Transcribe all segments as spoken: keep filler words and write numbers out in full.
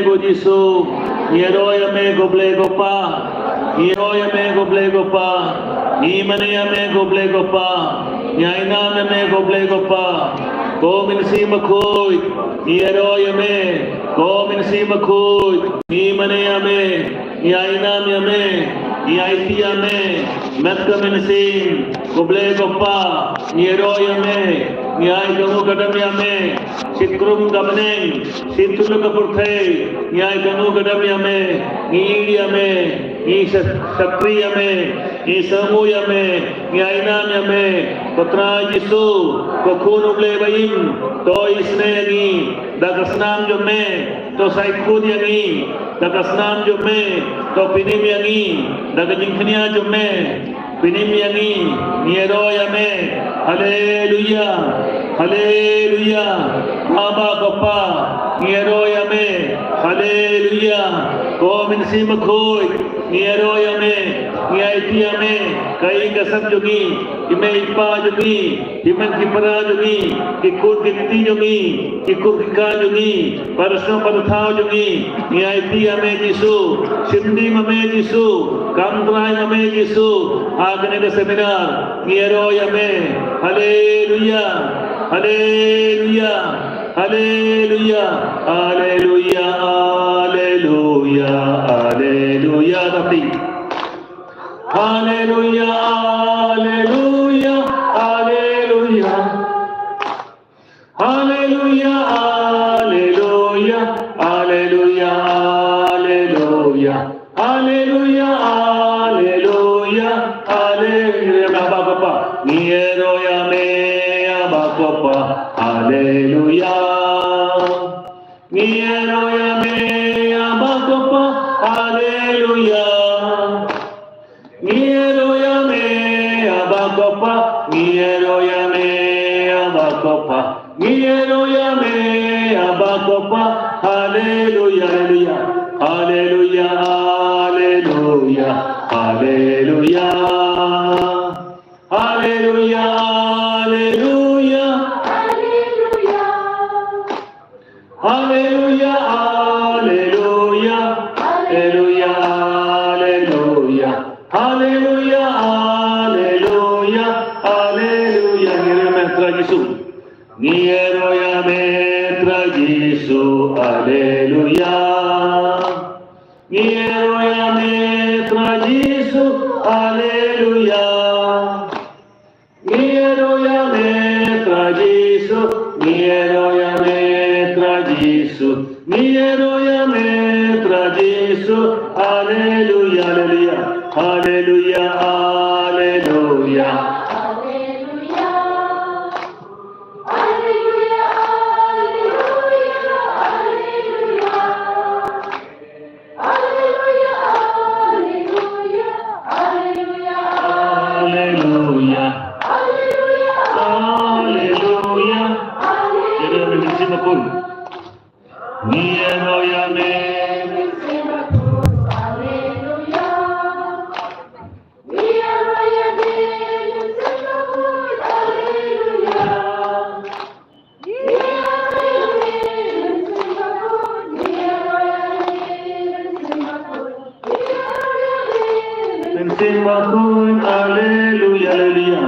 Ko Jisu, ngi ïaroh ïa me ko Blei ko Pa. Ngi ïaroh ïa me ko Blei ko Pa. Ngi mane ïa me ko Blei ko Pa. Ngi ainam ïa me ko Blei ko Pa. Ko Mynsiem Bakhuid, ngi ïaroh ïa me. Ko Mynsiem Bakhuid, ngi mane ïa me. Ngi ainam ïa me. Ngi aiti ïa me. Met ka mynsiem, ko Blei ko Pa, ngi ïaroh ïa me. Ngi ai ka nguh ka dem ïa me. Shi khrum ka bneng, shi tuluk ka pyrthei, ngi ai ka nguh ka dem ïa me. Ngi ïeit ïa me, ngi sa-, shakri ïa me, ngi sngewnguh ïa me, ngi ainam ïa me. Ko Trai Jisu, ko Khun U Blei ba im, to isynei ïa ngi da ka snam jong me, to sa ikhun ïa ngi da ka snam jong me, to pynim ïa ngi da ka jingkñia jong me. Pynim ïa ngi, ngi ïaroh ïa me. Haleluya. Haleluya. Aba ko Pa, ngi ïaroh ïa me. Haleluya. Ko Mynsiem Bakhuid, ngi ïaroh ïa me. Ngi aiti ïa me. Ka ïing ka sem jong ngi, ki mei ki pa jong ngi, ki mei ki para jong ngi, ki khun ki kti jong ngi, ki kur ki kha jong ngi, para shnong para thaw jong ngi, ngi aiti ïa me Jisu, shim dih ma me Jisu, kam trai ma me Jisu, ha kane ka seminar, ngi ïaroh ïa me. Haleluya, haleluya, haleluya, haleluya, haleluya, haleluya, tapi. Haleluya, haleluya, haleluya. Haleluya, haleluya, haleluya, haleluya. Haleluya, haleluya, haleluya. Aba ko Pa, ngi ïaroh ïa me, Aba ko Pa. Haleluya. Ngi ïaroh ïa me, Aba ko Pa. Haleluya. Ngi ïaroh ïa me, Aba ko Pa. Ngi ïaroh ïa me, Aba ko Pa. Ngi ïaroh ïa me, Aba ko Pa. Haleluya, haleluya. Haleluya, haleluya, haleluya. Haleluya, haleluya. Haleluya, haleluya, haleluya, haleluya. Haleluya, haleluya, haleluya. Ngi ïaroh ïa me Trai Jisu. Ngi ïaroh ïa me Trai Jisu, haleluya. Ngi ïaroh ïa me Trai Jisu, haleluya. Ngi ïaroh ïa me Trai Jisu, ngi ïaroh ïa me Trai Jisu, ngi ïaroh ïa me Trai Jisu. Haleluya, haleluya, haleluya, haleluya. Haleluya, haleluya, haleluya. Haleluya, haleluya, haleluya. Haleluya. Haleluya, haleluya. Ïaroh ïa me Mynsiem Bakhuid. Ngi ïaroh ïa me. Haleluya. Ngi ïaroh ïa me Mynsiem Bakhuid. Haleluya. Mynsiem Bakhuid, haleluya, haleluya.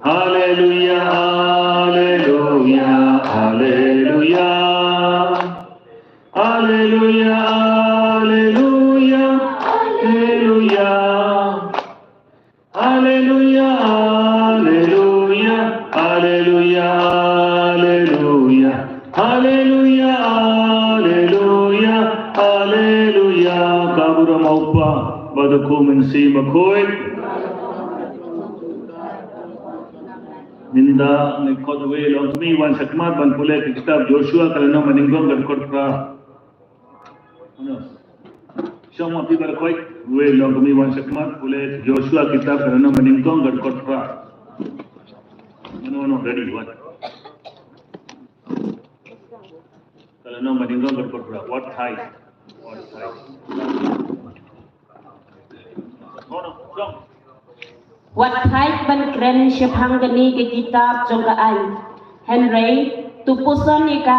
Haleluya, haleluya, haleluya. Haleluya, haleluya, haleluya. Haleluya, haleluya, haleluya, haleluya. Haleluya, haleluya, haleluya. Ka burom U Kpa bad U Khun bad U Mynsiem Bakhuid. Mynta ngi khot uwei u longkmie wan shakhmat ban pule ka kitab Joshua ka lynnong ba nyngkong ka dkhot phra. Shong ma phi baroh khoit, uwei u longkmie wan shakhmat, pule Joshua kitab ka lynnong ba nyngkong ka dkhot phra. Mano, mano, ready, wan. Ka lynnong ba nyngkong ka dkhot phra, wat thait. Wat thait. Mano, shong. Wat thait ban kren shaphang kane ka kitab jong ka aiñ. Hynrei to puson ïa ka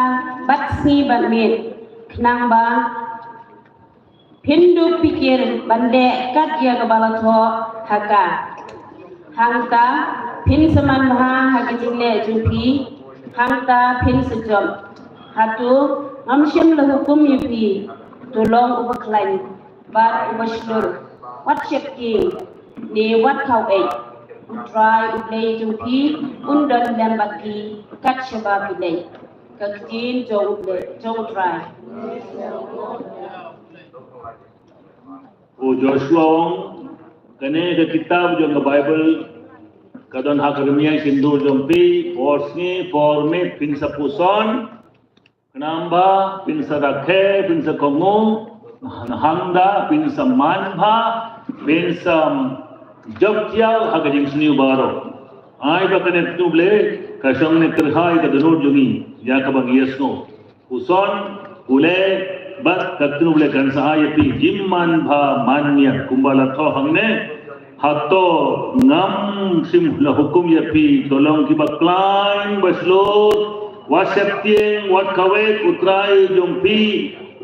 bad sngi bad miet. Nangba phin dup phikir ban leh kat ïa kaba la thoh ha ka. Hangta phin sa man bha ha ki jingleh jong phi, hangta phin sa jop. Hato ngam shym la hukum ïa phi, to long uba khlaiñ bad uba shlur, wat sheptieng ne wat khaw ïeit. U Trai U Blei jong phi un don lem bad phi kat shaba phi leit. Ka ktien jong U Blei, jong U Trai. U Joshua u ong, kane ka kitab jong ka Baibl ka don ha ka rmiang shyntur jong phi, por sngi por miet phin sa puson, khnang ba phin sa rakhe, phin sa kohnguh, hangta phin sa man bha, phin sa jop thiaw ha ka jingsniew baroh. Ai ba kane ka ktien U Blei ka shong ne kyrhai ha ka dohnud jong ngi ïa kaba ngi ïasngew. Puson, pule bad ka ktien U Blei kan sa ai ïa phi jingman bha man miat, kumba la thoh hangne. Hato ngam shym la hukum ïa phi, to long kiba khlaiñ ba shlur, wat sheptieng, wat khaw ïeit, U Trai jong phi,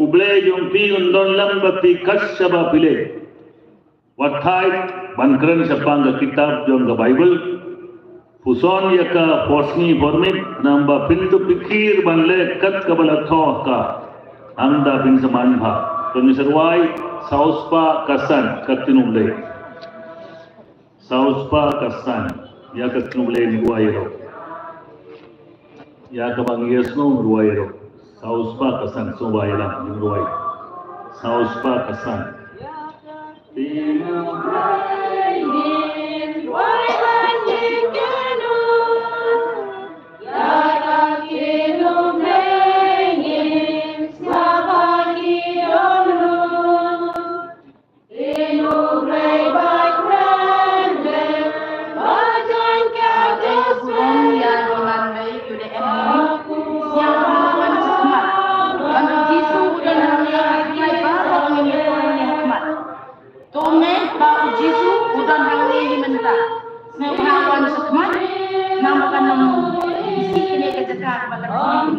U Blei jong phi un don lem bad phi kat shaba phi leit. Wat thait ban kren shaphang ka kitab jong ka Baibl. Puson ïa ka por sngi por miet, nangba phin dup phikir ban leh kat kaba la thoh ha ka. Hangta phin sa man bha. To ngin sa rwai saw spah ka san ka ktien U Blei. Saw spah ka san ïa ka ktien U Blei, ngi rwai ïa ka. Ïa kaba ngi ïasngew, ngi rwai ïa ka. Saw spah ka san, sngewbha ïa la ngi rwai. Saw spah ka san. To ngeit ba U Jisu u don hangne hi mynta. Sngewbha wan shakhmat, namar ba kan ym isih kane ka jaka ba kan ym.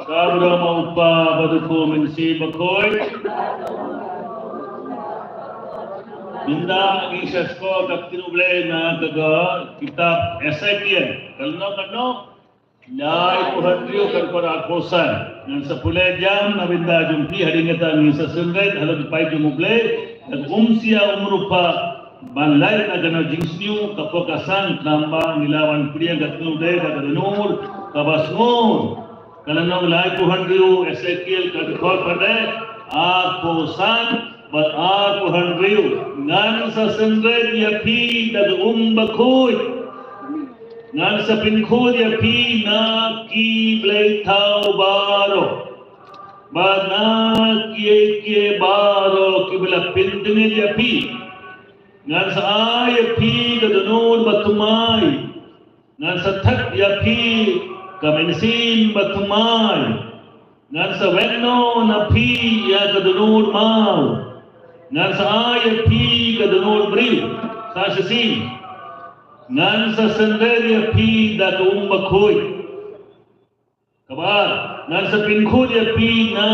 Ka burom u Kpa bad u Khun bad u Mynsiem Bakhuid. Mynta ngin sa sngap ka ktien U Blei na ka, ka kitab Esekiel. Ka lynnong, ka lynnong laiphew hynriew, ka dkhot arphew san. Ngan sa pule jam na bynta jong phi, hadien kata ngin sa synrit halor ki paid jong U Blei. Ka kum sia um rupa ban lait na kano jingsniew ka por ka san, tang ba ngi la wan pdiang ka ktien U Blei da ka dohnud kaba sngur. Ka lynnong laiphew hynriew, Esekiel ka dkhot pat arphew san bad arphew hynriew. Ngan sa synrit ïa phi da ka um bakhuid. Ngan sa pynkhuid ïa phi na ki blei thaw baroh. Bad na kiei kiei baroh kiba la pyntngit ïa phi, ngan sa ai ïa phi ka dohnud bathymmai. Ngan sa thep ïa phi ka mynsiem bathymmai. Ngan sa weng noh na phi ïa ka dohnud maw. Ngan sa ai ïa phi ka dohnud briew. Sa shisien, ngan sa syndet ïa phi da ka um bakhuid. Kaba ar, ngan sa pynkhuid ïa phi na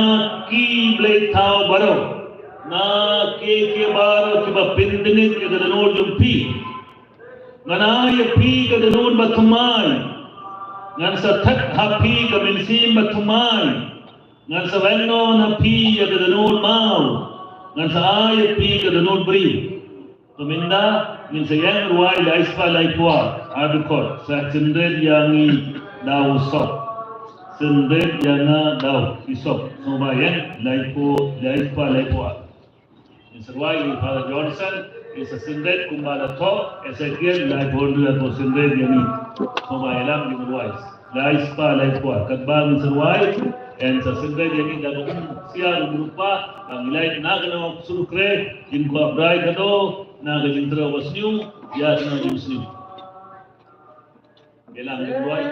ki blei thaw baroh, na kiei kiei baroh kiba pyntngit ïa ka dohnud jong phi. Ngan ai ïa phi ka dohnud bathymmai. Ngan sa thep ha phi ka mynsiem bathymmai. Ngan sa weng noh na phi ïa ka dohnud maw. Ngan sa ai ïa phi ka dohnud briew. To mynta ngin sa ïeng rwai lai spah lai phew ar, dkhot, sa syndet ïa ngi da u sop. Syndet ïa nga da u sop. Sngewbha ïeng lai phew, lai spah lai phew ar. Ngin sa rwai ïa u Father Johnson, ngin sa syndet kumba la thoh, Ezekiel lai phew hynriew, to syndet ïa ngi. Sngewbha ïalam, ngin rwai. Lai spah lai phew ar, katba ngin sa rwai, ngin sa syndet ïa ngi da ka umsiar u rupa, ba ngi lait na ka nong sulu kre, ngin kwah brai kano, na ka jingtrew ba sniew, ïa kano jingsniew. Ïalam, ngin rwai.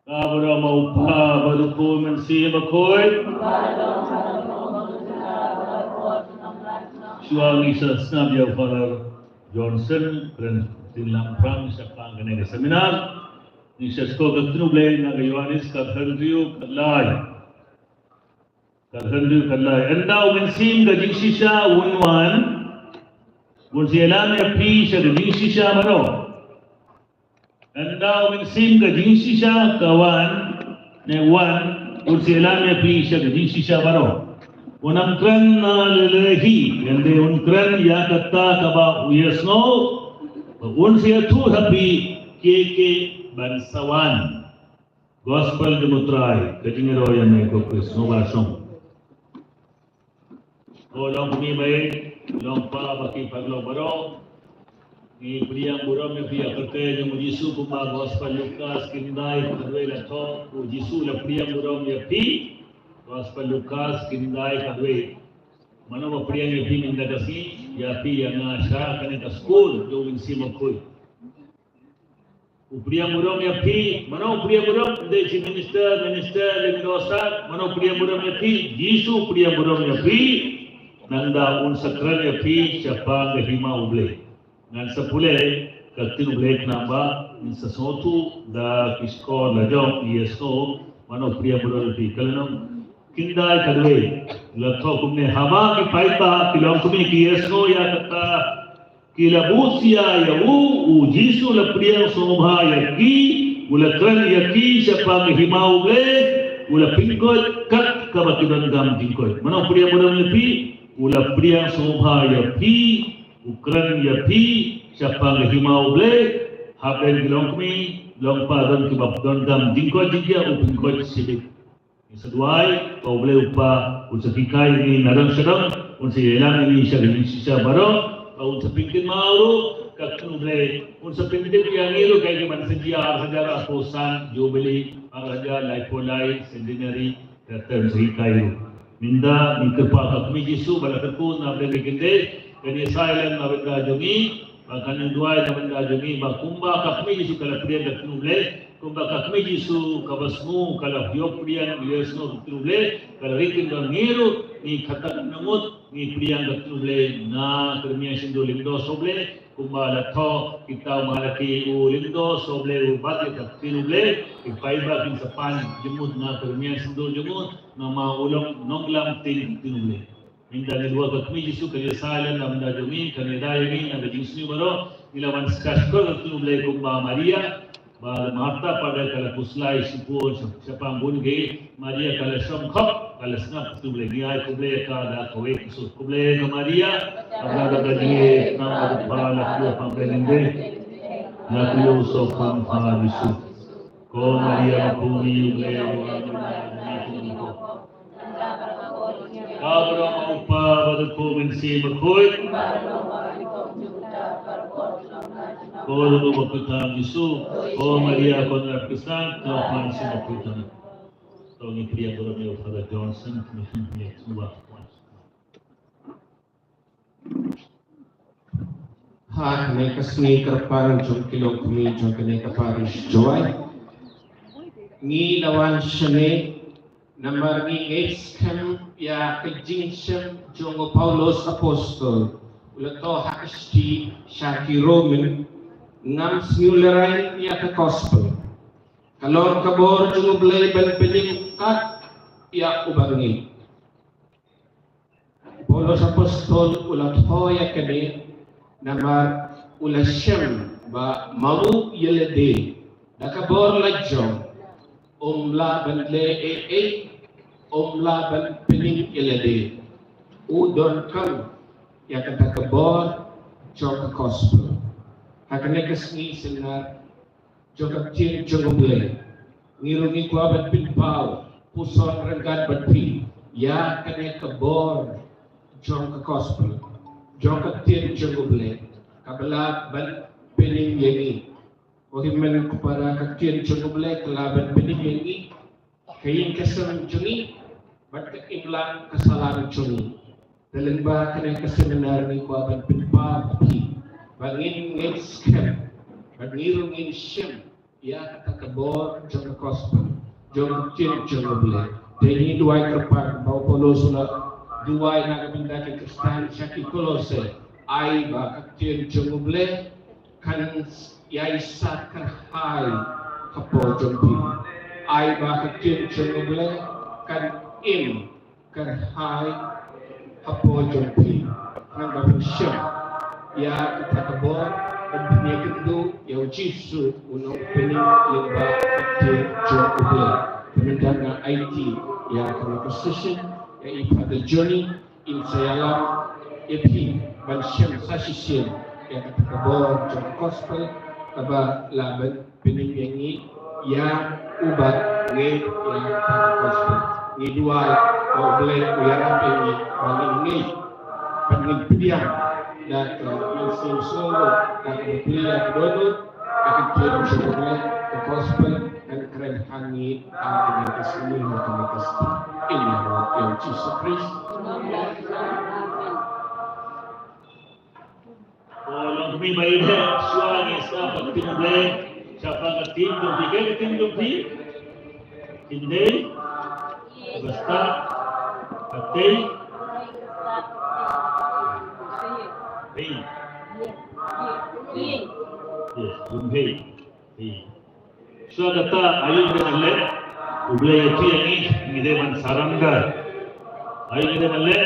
Ka burom u Kpa bad u Khun, Mynsiem Bakhuid. Shuwa ngin sa sngap ïa u Father Johnson, kren ktien Lamphrang shaphang kane ka seminar. Ngin sa sngap ka ktien U Blei na ka Ïoannis khathynriew khatlai. Khathynriew khatlai. Ynda u Mynsiem ka jingshisha un wan, un sa ïalam ïa phi sha ka jingshisha baroh. Ynda u Mynsiem ka jingshisha ka wan, ne wan, un sa ïalam ïa phi sha ka jingshisha baroh. Un ym kren na lehnoh hi, hynrei un kren ïa kata kaba u ïasngew, ba un sa ïathuh ha phi kiei kiei ban sa wan. Gospel jong u Trai, ka jingïaroh ïa me ko Khrist, sngewbha shong. Ko long kmie baieit, long kpa bad ki paralok baroh. Ngi pdiang burom ïa phi ïa ka kyrteng jong u Jisu kumba Gospel Lukas khyndai khatwei la thoh, u Jisu u la pdiang burom ïa phi. Gospel Lukas khyndai khatwei. Mano ba pdiang ïa phi mynta ka sngi, ïa phi ïa nga sha kane ka skul jong u Mynsiem Bakhuid. U pdiang burom ïa phi, mano u pdiang burom, ym dei shi minister, minister, lyngdoh sar, mano u pdiang burom ïa phi, Jisu u pdiang burom ïa phi, nangta un sa kren ïa phi shaphang ka hima U Blei. Ngan sa pule, ka ktien U Blei khnang ba ngin sa sngewthuh da ki shkor la jong, ngi ïa sngew mano pdiang burom ïa phi. Ka lynnong khyndai ka dwei la thoh kumne: Haba ki paidbah ki longkmie ki ïa sngew ïa kata, ki la bud sia ïa u, u Jisu u la pdiang sngewbha ïa ki, u la kren ïa ki shaphang ka hima U Blei, u la pynkoit kat kaba ki donkam jingkoit. Mano pdiang burom ïa phi? U la pdiang sngewbha ïa phi, u kren ïa phi shaphang ka hima U Blei. Hapdeng ki longkmie longpa don kiba donkam jingkoit jingkhiah, u pynkoit shibit. Ngi sa duwai ba U Blei U Kpa un sa hikai ïa ngi na dong sha dong, un sa ïalam ïa ngi sha ka jingshisha baroh, ba un sa pynkynmaw ruh ka ktien U Blei, un sa pyntip ïa ngi ruh kaei kaban sa jia ha ar hajar arphew san, Jubili ar hajar laiphew lai, Centenary, ka term sa hikai ruh. Mynta ngi kyrpad ha ka kmie Jisu ba la kyrkhu na pdeng ka kyndit, kan ïa silent na bynta jong ngi, ba kan ïa duwai na bynta jong ngi, ba kumba ka kmie Jisu ka la pdiang ka ktien U Blei, kumba ka kmie Jisu kaba sngew ka la ïoh pdiang, ïoh sngew ka ktien U Blei, ka la ri kyndon, ngi ruh ngi kata ka ngut ngi pdiang ka ktien U Blei na ka rmiang syndur, lyngdoh sha U Blei, kumba la thoh kitab Malaki: U lyngdoh sha U Blei, u bat ïa ka ktien U Blei, ki paidbah kin sa pan jingmut na ka rmiang syndur jong u, namar u long nongïalam ktien, ktien U Blei. Mynta ngi duwai ka kmie Jisu kan ïa silent na bynta jong ngi, kan ïada ïa ngi na ka jingsniew baroh. Ngi la wan shah shkor ka ktien U Blei kumba Maria, ba Martha pat ka la pyrshah shipor shaphang bun ki, Maria ka la shongkop, ka la sngap ka ktien U Blei. Ngi ai khublei ïa ka da kawei ka sur. Khublei ïa ka Maria, kaba la dap da jingïeit, ka la dap da jingïeit, ka la dap da jingïeit. Ko Maria, ka puni U Blei, ba ngi, ka briew ma U Kpa bad U Khun Mynsiem Bakhuid. Ko Lulu bakhuid tam Jisu, ko Maria ko Nongïarap Khristan, ko Francis bakhuid tam. To ngin pdiang burom ïa u Father Johnson, Commission ïa u Father. Ha kane ka sngi kyrpang jong ki longkmie jong kane ka parish Jowai, ngi la wan shane namar ngi ngeit skhem ïa ka jingshem jong u Paulus Apostol, u la thoh ha ka shithi sha ki Roman: Ngam sngewlehraiñ ïa ka gospel. Ka long ka bor jong U Blei ban pynim kat ïa uba ngeit. Paulus Apostol u la thoh ïa kane namar u la shem ba ma u ïa lade da ka bor la jong, um lah ban leh ei ei, um lah ban pynim ïa lade. U donkam ïa kata ka bor jong ka gospel. Ha kane ka sngi sngewbha jong ka ktien jong U Blei, ngi ruh ngi kwah ban pynpaw puson ryngkat bad phi ïa kane ka bor jong ka gospel, jong ka ktien jong U Blei, kaba lah ban pynim ïa ngi. Ko hynmen ko para, ka ktien jong U Blei ka lah ban pynim ïa ngi, ka ïing ka sem jong ngi bad ka imlang ka sahlang jong ngi. Te lyngba kane ka seminar ngi kwah ban pynpaw ha phi ba ngin ngeit skhem, ba ngi ruh ngin shem ïa kata ka bor jong ka gospel, jong ka ktien jong U Blei. Te ngi duwai kyrpang ba u Paulus u la duwai na ka bynta ki Khristan sha ki Kolose, ai ba ka ktien jong U Blei kan ïai sah kyrhai hapoh jong phi. Ai ba ka ktien jong U Blei kan im kyrhai hapoh jong phi, khnang ba phin shem ïa kata ka bor ban pynïakynduh ïa u Jisu u Nongpynim lyngba ka ktien jong U Blei. Te mynta nga aiti ïa kane ka session ïa i Father Johnny, in sa ïalam ïa phi ban shem sa shisien ïa kata ka bor jong ka gospel kaba lah ban pynim ïa ngi ïa uba ngeit ïa kata ka gospel. Ngi duwai ba U Blei u ïarap ïa ngi ba ngin ngeit bad ngin pdiang da ka mynsiem sngewbha, da ka bapli ïa ka dohnud, da ka ktien jong U Blei, ka gospel kan kren ha ngi ha kane ka sngi, ha kane ka sngi. Ïa u Jisu Khrist. Ko longkmie ba ïeit, shuwa ngi sngap ka ktien Blei, shaphang ka ktien jong phi, ka ktien jong phi. Ktien Blei, ba stad, ka ktien. Phi. Hey, hey. Shuwa kata, aïu ngi dei ban leh? U Blei ïathuh ïa ngi, ngi dei ban surrender. Aïu ngi dei ban leh?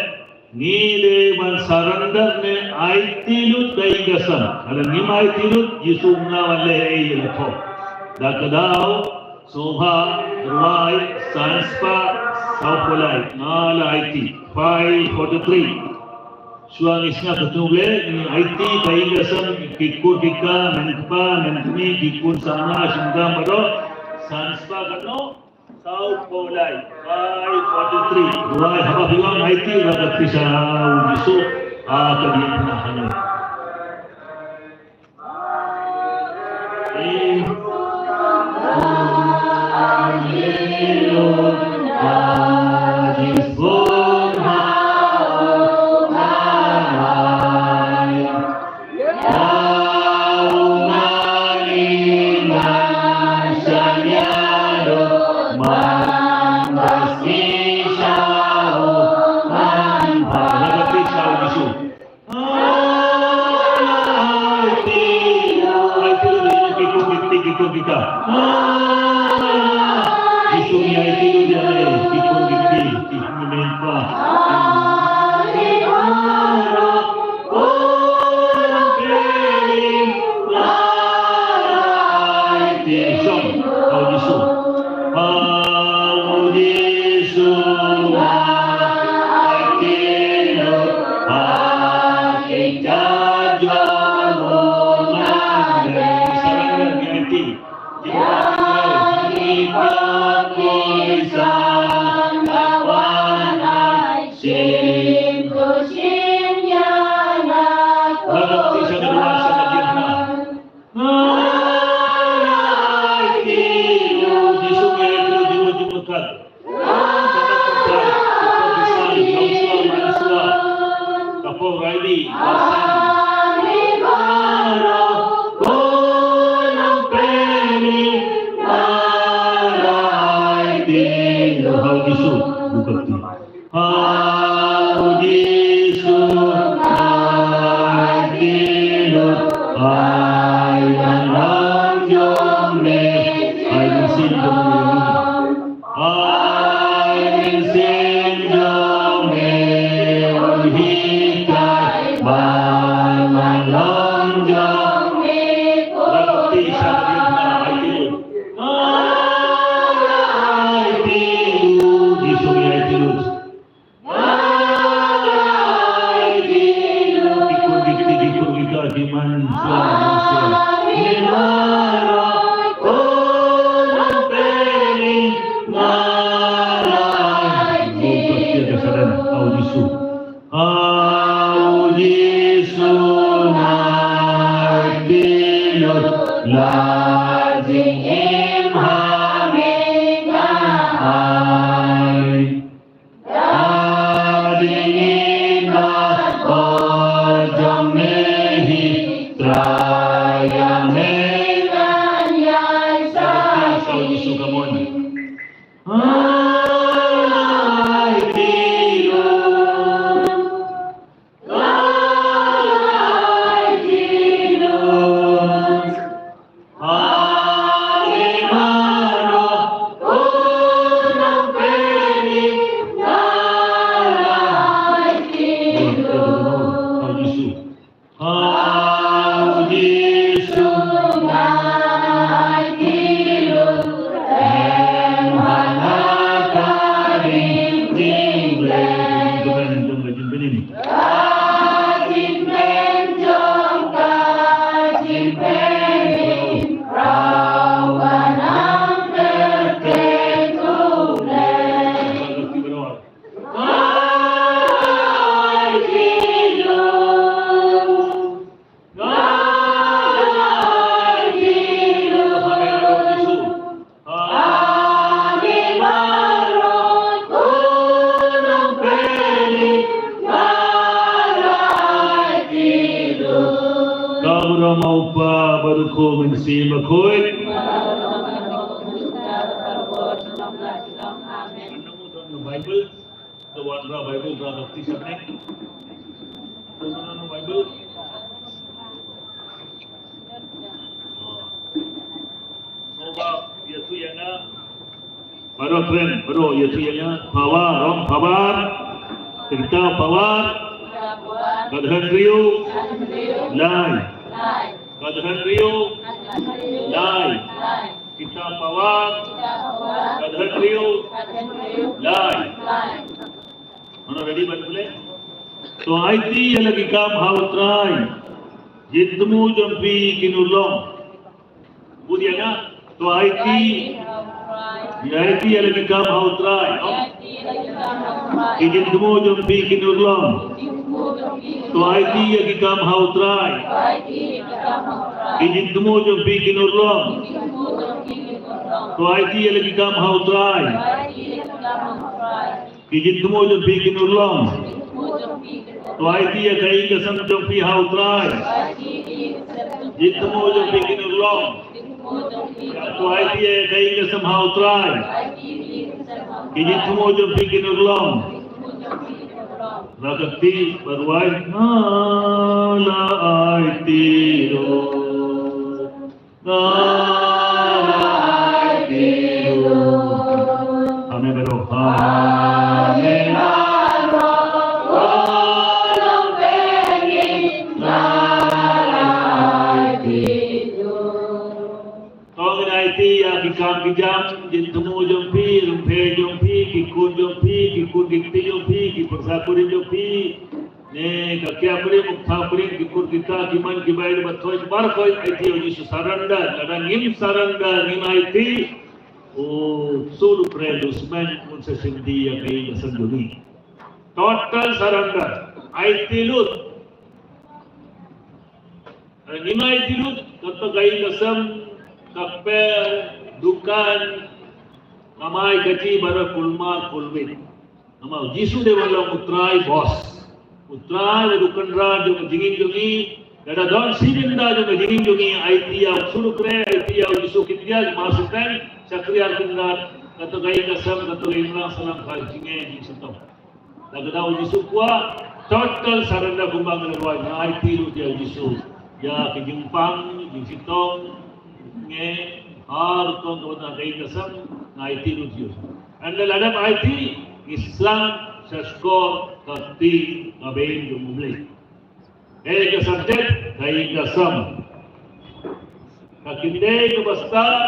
Ngi dei ban surrender ne aiti lut ka ïing ka sem. Lada ngim aiti lut, Jisu um lah ban leh ei ei ïa la thoh. Da ka daw, sngewbha, rwai, san spah, saw phew lai, nga la aiti. Five forty-three. Shuwa ngi sngap ïa ka ktien U Blei, ngi aiti ka ïing ka sem, ki kur ki kha, men kpa, men kmie, ki khun samla, shynrang baroh, san spah katno, saw phew lai, five forty-three. Rwai haba phi wan aiti, la ka pisa u Jisu, a ka dei na hangne. Ka burom u Kpa bad u Khun bad u Mynsiem Bakhuid. Bible, the one Bible, the Baptist. Bible. Baroh kren, baroh ïa tu ïa nga. Power, ong power. Kita power. Ka dei hynriew. Lai. Ka dei hynriew. Lai. Kita power. Ka dei hynriew. Lai. Mano ready ban pule? To aiti ïa la ki kam ha U Trai. Jingthmu jong phi kin urlong. Bud ïa nga. To aiti. Ïa aiti ïa la ki kam ha U Trai. Ki jingthmu jong phi kin urlong. To aiti ïa ki kam ha U Trai. Ki jingthmu jong phi kin urlong. To aiti ïa la ki kam ha U Trai. Ki jingthmu jong phi kin urlong. To aiti ïa ka ïing ka sem jong phi ha U Trai. Jingthmu jong phi kin urlong. To aiti ïa ka ïing ka sem ha U Trai. Ki jingthmu jong phi kin urlong. Rakati barwai na la aiti ro. Amen. To ngin aiti ïa ki kam ki jam, jingthmu jong phi, rympei jong phi, ki khun jong phi, ki khun ki kti jong phi, ki pyrsa kurim jong phi. Ne ka kiar kurim, ka kiar kurim, ki kur kita, ki man ki bai, ba thoi, bar koi, aiti ïa U Jisu, surrender. Lada ngim surrender, ngim aiti, U Jisu u kren, u smen, un sa shem dih ïa ka ïing ka sem jong ngi. Total surrender. Aiti lut. Lada ngim aiti lut, kato ka ïing ka sem, ka per, dukan, kamai kajih, baroh kulmar kulmit. Namar U Jisu dei ban long U Trai boss. U Trai u dei u kynrad jong ka jingim jong ngi. Lada don shi bynta jong ka jingim jong ngi, aiti ïa U Jisu u kren, aiti ïa U Jisu, khyndiat, mar shiteng, shakri ar kynrad, kato ka ïing ka sem, kato ka imlang sahlang ka jingeh jingshitom. Lada ka dei U Jisu kwah, total surrender kumba nga la rwai, nga aiti lut ïa U Jisu. Ïa ka jingpang, jingshitom, jingeh, ha rukom kaba nga dang ka sem, nga aiti lut ïa U Jisu. Hynrei lada ngim aiti, ngi sdang sha shkor ka kti kaba im jong U Blei. Ka ïing ka sem, ka ïing ka sem. Ka kynthei kaba stad,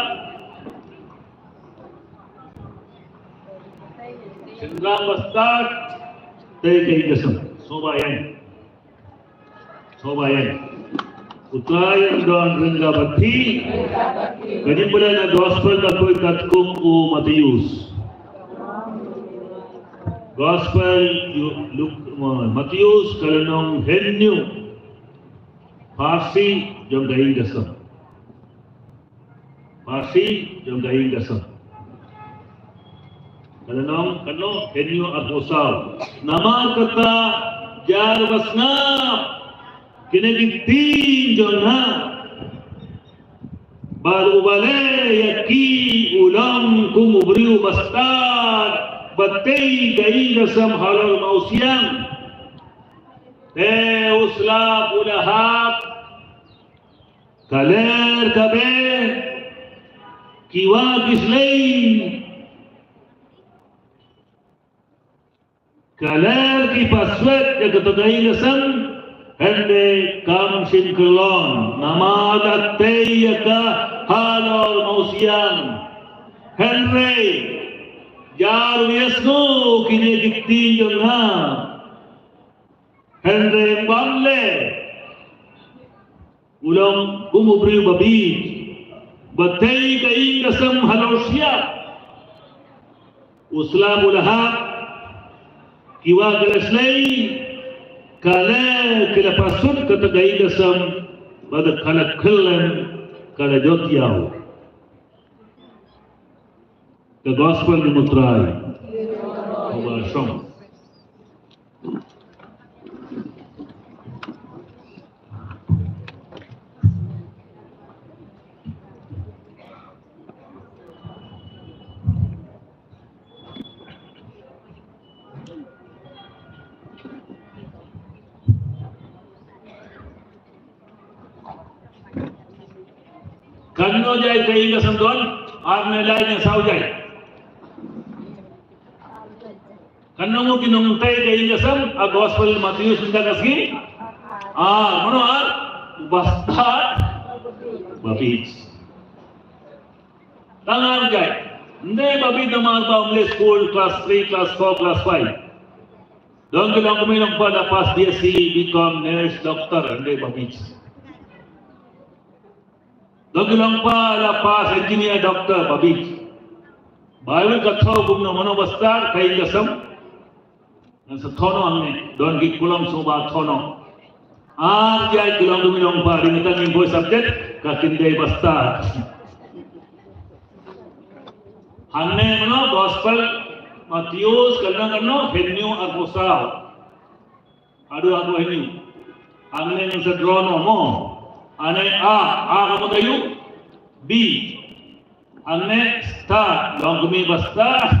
shynrang ba stad, te ka ïing ka sem. Sngewbha ïeng. Sngewbha ïeng. U Trai un don ryngkat bad phi. Ka jingpule na gospel katkum, katkum u Mathaios. Gospel u Luk-, Mathaios ka lynnong hynñiew. Pharshi jong ka ïing ka sem. Pharshi jong ka ïing ka sem. Ka lynnong, ka lynnong hynñiew arphew saw. Namar kata jar ba sngap kine ki ktien jong nga. Bad uba leh ïa ki u long kum u briew ba stad ba tei ka ïing ka sem halor mawsiang. Te u slap u la hap. Ka ler ka be, ki wah ki shlei. Ka ler ki paswet ïa kato ka ïing ka sem, hynrei kam shym kyllon, namar ka tei ïa ka halor mawsiang. Hynrei jar u ïasngew kine ki ktien jong nga. Hynrei bym leh, u long kum u briew ba bieit, ba tei ka ïing ka sem halor siap. U slap u la hap, ki wah ki la shlei, ka ler ki la paswet kata ka ïing ka sem, bad ka la kyllon, ka la jot ïaw. Ka gospel jong u Trai. Kaba shong. Katno jait ka ïing ka sem don? Ar ne lai ne saw jait? Kan nang ki nongtei ka ïing ka sem, a gospel Mathaios mynta ka sngi. Ah, mano ar? Bastad. Babit. Tangan jai. Nde babit namar ba um leh school class three, class four, class five. Don ki long kmie long kpa la pass B S C, B Com, nurse, doctor, nde babit. Don ki long kpa la pass engineer, doctor, babit. Bible ka thoh kumno, mano bastad, ka ïing ka sem. Ngan sa thoh noh hangne, don ki kulom sngewbha thoh noh. Ar jai ki long kmie long kpa, dei na tang ïing boi subject, ka kin dei bastad. Hangne mano gospel Mathaios, kane kano, hynñiew arphew saw. Haduh arphew hynñiew. Hangne ngan sa draw noh mo. Hangne A, A ka mut aïu? B. Hangne stad, long kmie bastad.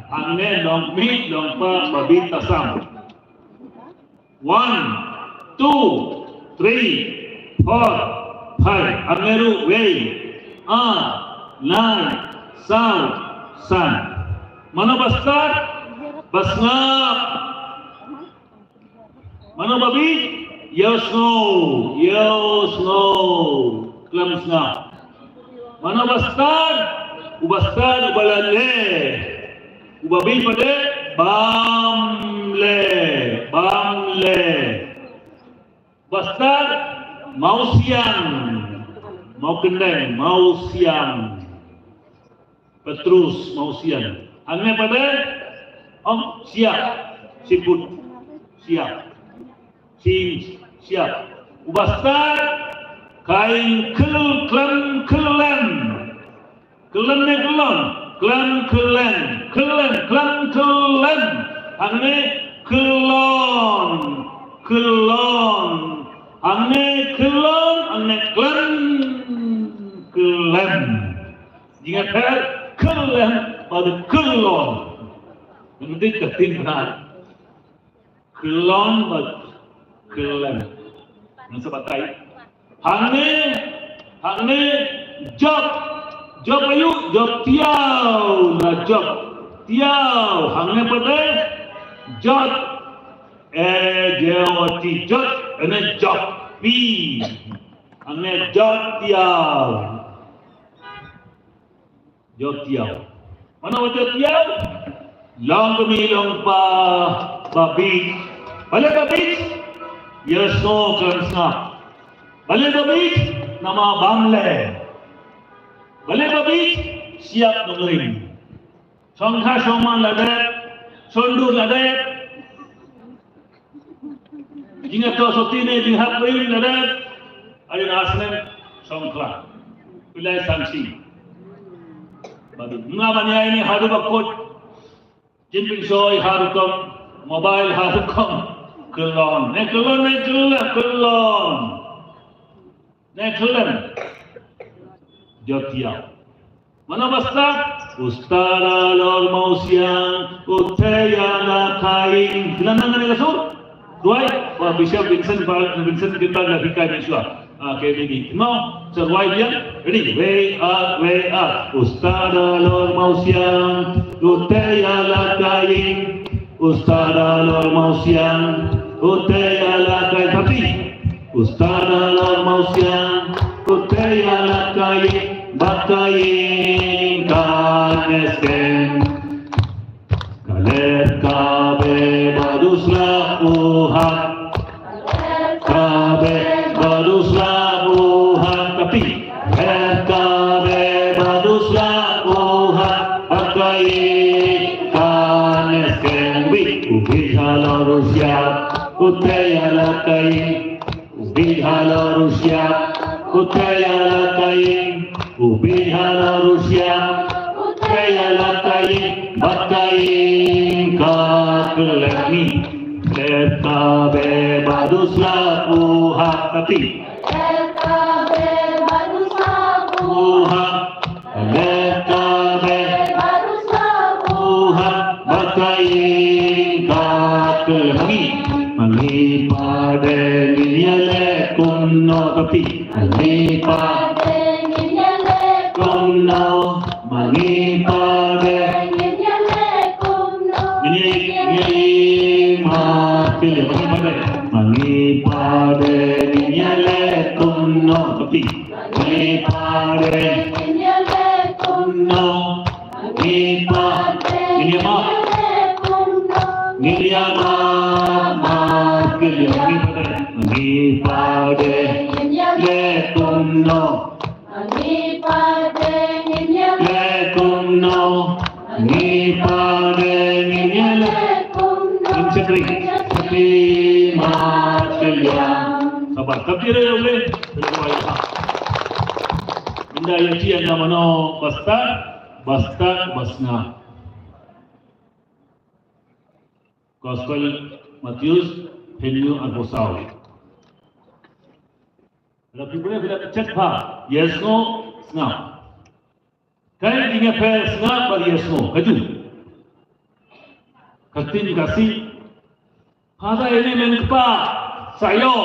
Hangne long kmie long kpa babit tasam. One, two, three, four, five. Hangne ruh wei. Ar, lai, saw, san. Mano bastad? Basngap. Mano babit? Ïawsngew, ïawsngew. Khlem sngap. Mano bastad? U bastad uba la leh. U babit pat de bam leh, bam leh. Bastad mawsiang. Mawkyndeng, mawsiang. Petrus mawsiang. Hangne pat de, ong, siap, siput, siap. Sim, siap. U bastad, ka ïing khyllem, khyllem. Khyllem ne khyllon? Khlem, khyllem, khyllem, khlem, khyllem. Hangne khyllon, khyllon. Hangne khyllon, hangne khlem, khyllem. Jingïapher khyllem bad khyllon. Ngan dik ka tin bha. Khyllon bad khyllem. Ngan sa batai. Hangne, hangne jop. Jop aïu? Jop tiaw. Na jop tiaw. Hangne pat de jot. E, J O T, jot. Hangne jop. Pi. Hangne jot tiaw. Jot tiaw. Mano ba jot tiaw? Long kmie long kpa babit. Balei babit? Ïasngew khlem sngap. Balei babit? Namar bam leh. Balei babit? Siap nongrim. Shongkha shongman la dep. Shondur la dep. Jingïatoh sotti ne jinghap rim la dep. Arin asnem shongkha. Pynlai samsi. Badu nga ban ïai ne haduh ba kut. Jin pynshoi haduh kam. Mobile haduh kam. Khyllon. Ne khyllon, ne khyllon, khyllon. Ne khyllem. Jot tiaw. Mano ba stad? U stad halor mawsiang, u theh ïa la ka ïing. Phi la nang kane ka sur? Duwai. Wa Bishop Vincent Bar-, Vincent Gilbert la hikai mynshuwa. Ah, K B B. No, sa duwai biang. Ready? Wei, ar, wei, ar. U stad halor mawsiang, u theh ïa la ka ïing. U stad halor mawsiang, u theh ïa la ka ïing. Phi. U stad halor mawsiang, u theh ïa la ka ïing, bad ka ïing kan skhem. Ka leh ka beh bad u slap u hat. Ka beh bad u slap u hat. Phi. Ka beh bad u slap u hat, bad ka ïing kan skhem. Bieit, u bieit halor u shyiap, u theh ïa la ka ïing. U bieit halor u shyiap, u theh ïa la ka ïing. U bieit halor u shyiap, u theh ïa la ka ïing, bad ka ïing ka khyllem. Ka beh bad u slap u hat. Phi. Ka beh bad u slap u hat. Ka beh bad u slap u hat, bad ka ïing ka khyllem. Mami, mami, pade ngin ïaleh kumno? Phi. Mami, pade ngin ïaleh kumno? Mami, pade ngin ïaleh kumno? Ngi ma pile ma pade. Ma ngi pade ngi nyale kumno. Tapi. Ma ngi pade ngi nyale kumno. Ma ngi pade ngi nyama. Ngi nyama ma pile ma ngi pade. Ma ngi pade ngi nyale kumno. Ngi pade ngin ïa le kumno. Ngi pade ngin ïa le kumno. Ngin chakri. Chakri ma chakri. Sabar. Tapi re le. Minda ïa ti ïa mano basta, basta, basna. Gospel Mattheus, hynñiew arphew saw. Lada phi briew phi la check pha, yes, no, sngap. Kan ïa phi sngap bad yes, no, kaju. Ka ktien Khasi. Phada ine men kpa, sayo.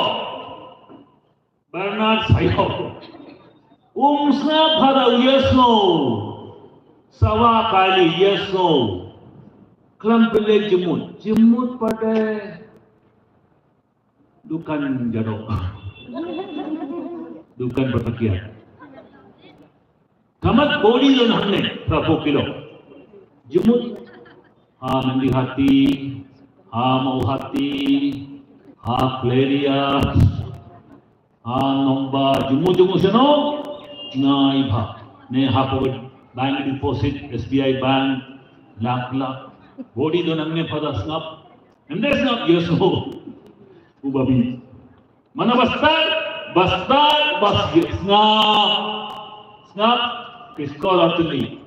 Bernard sayo. Um sngap phada u yes, no. Sawa kali yes, no. Klam pele jemut. Jemut pade. Dukan jadok. Dukan berpakaian. Kamat body don hangne, berapa kilo? Jemut. Ha Mendihati, ha Mawhati, ha Clerias, ha Nongba, jemut jemut seno, ngai bha. Ne ha pawit bank deposit, S B I bank, lak lak. Body don hangne phada sngap. Ym dei sngap ïa sngap. U babi. Mana bastad, bastad, bas ïa sngap. Sngap, piskor atli.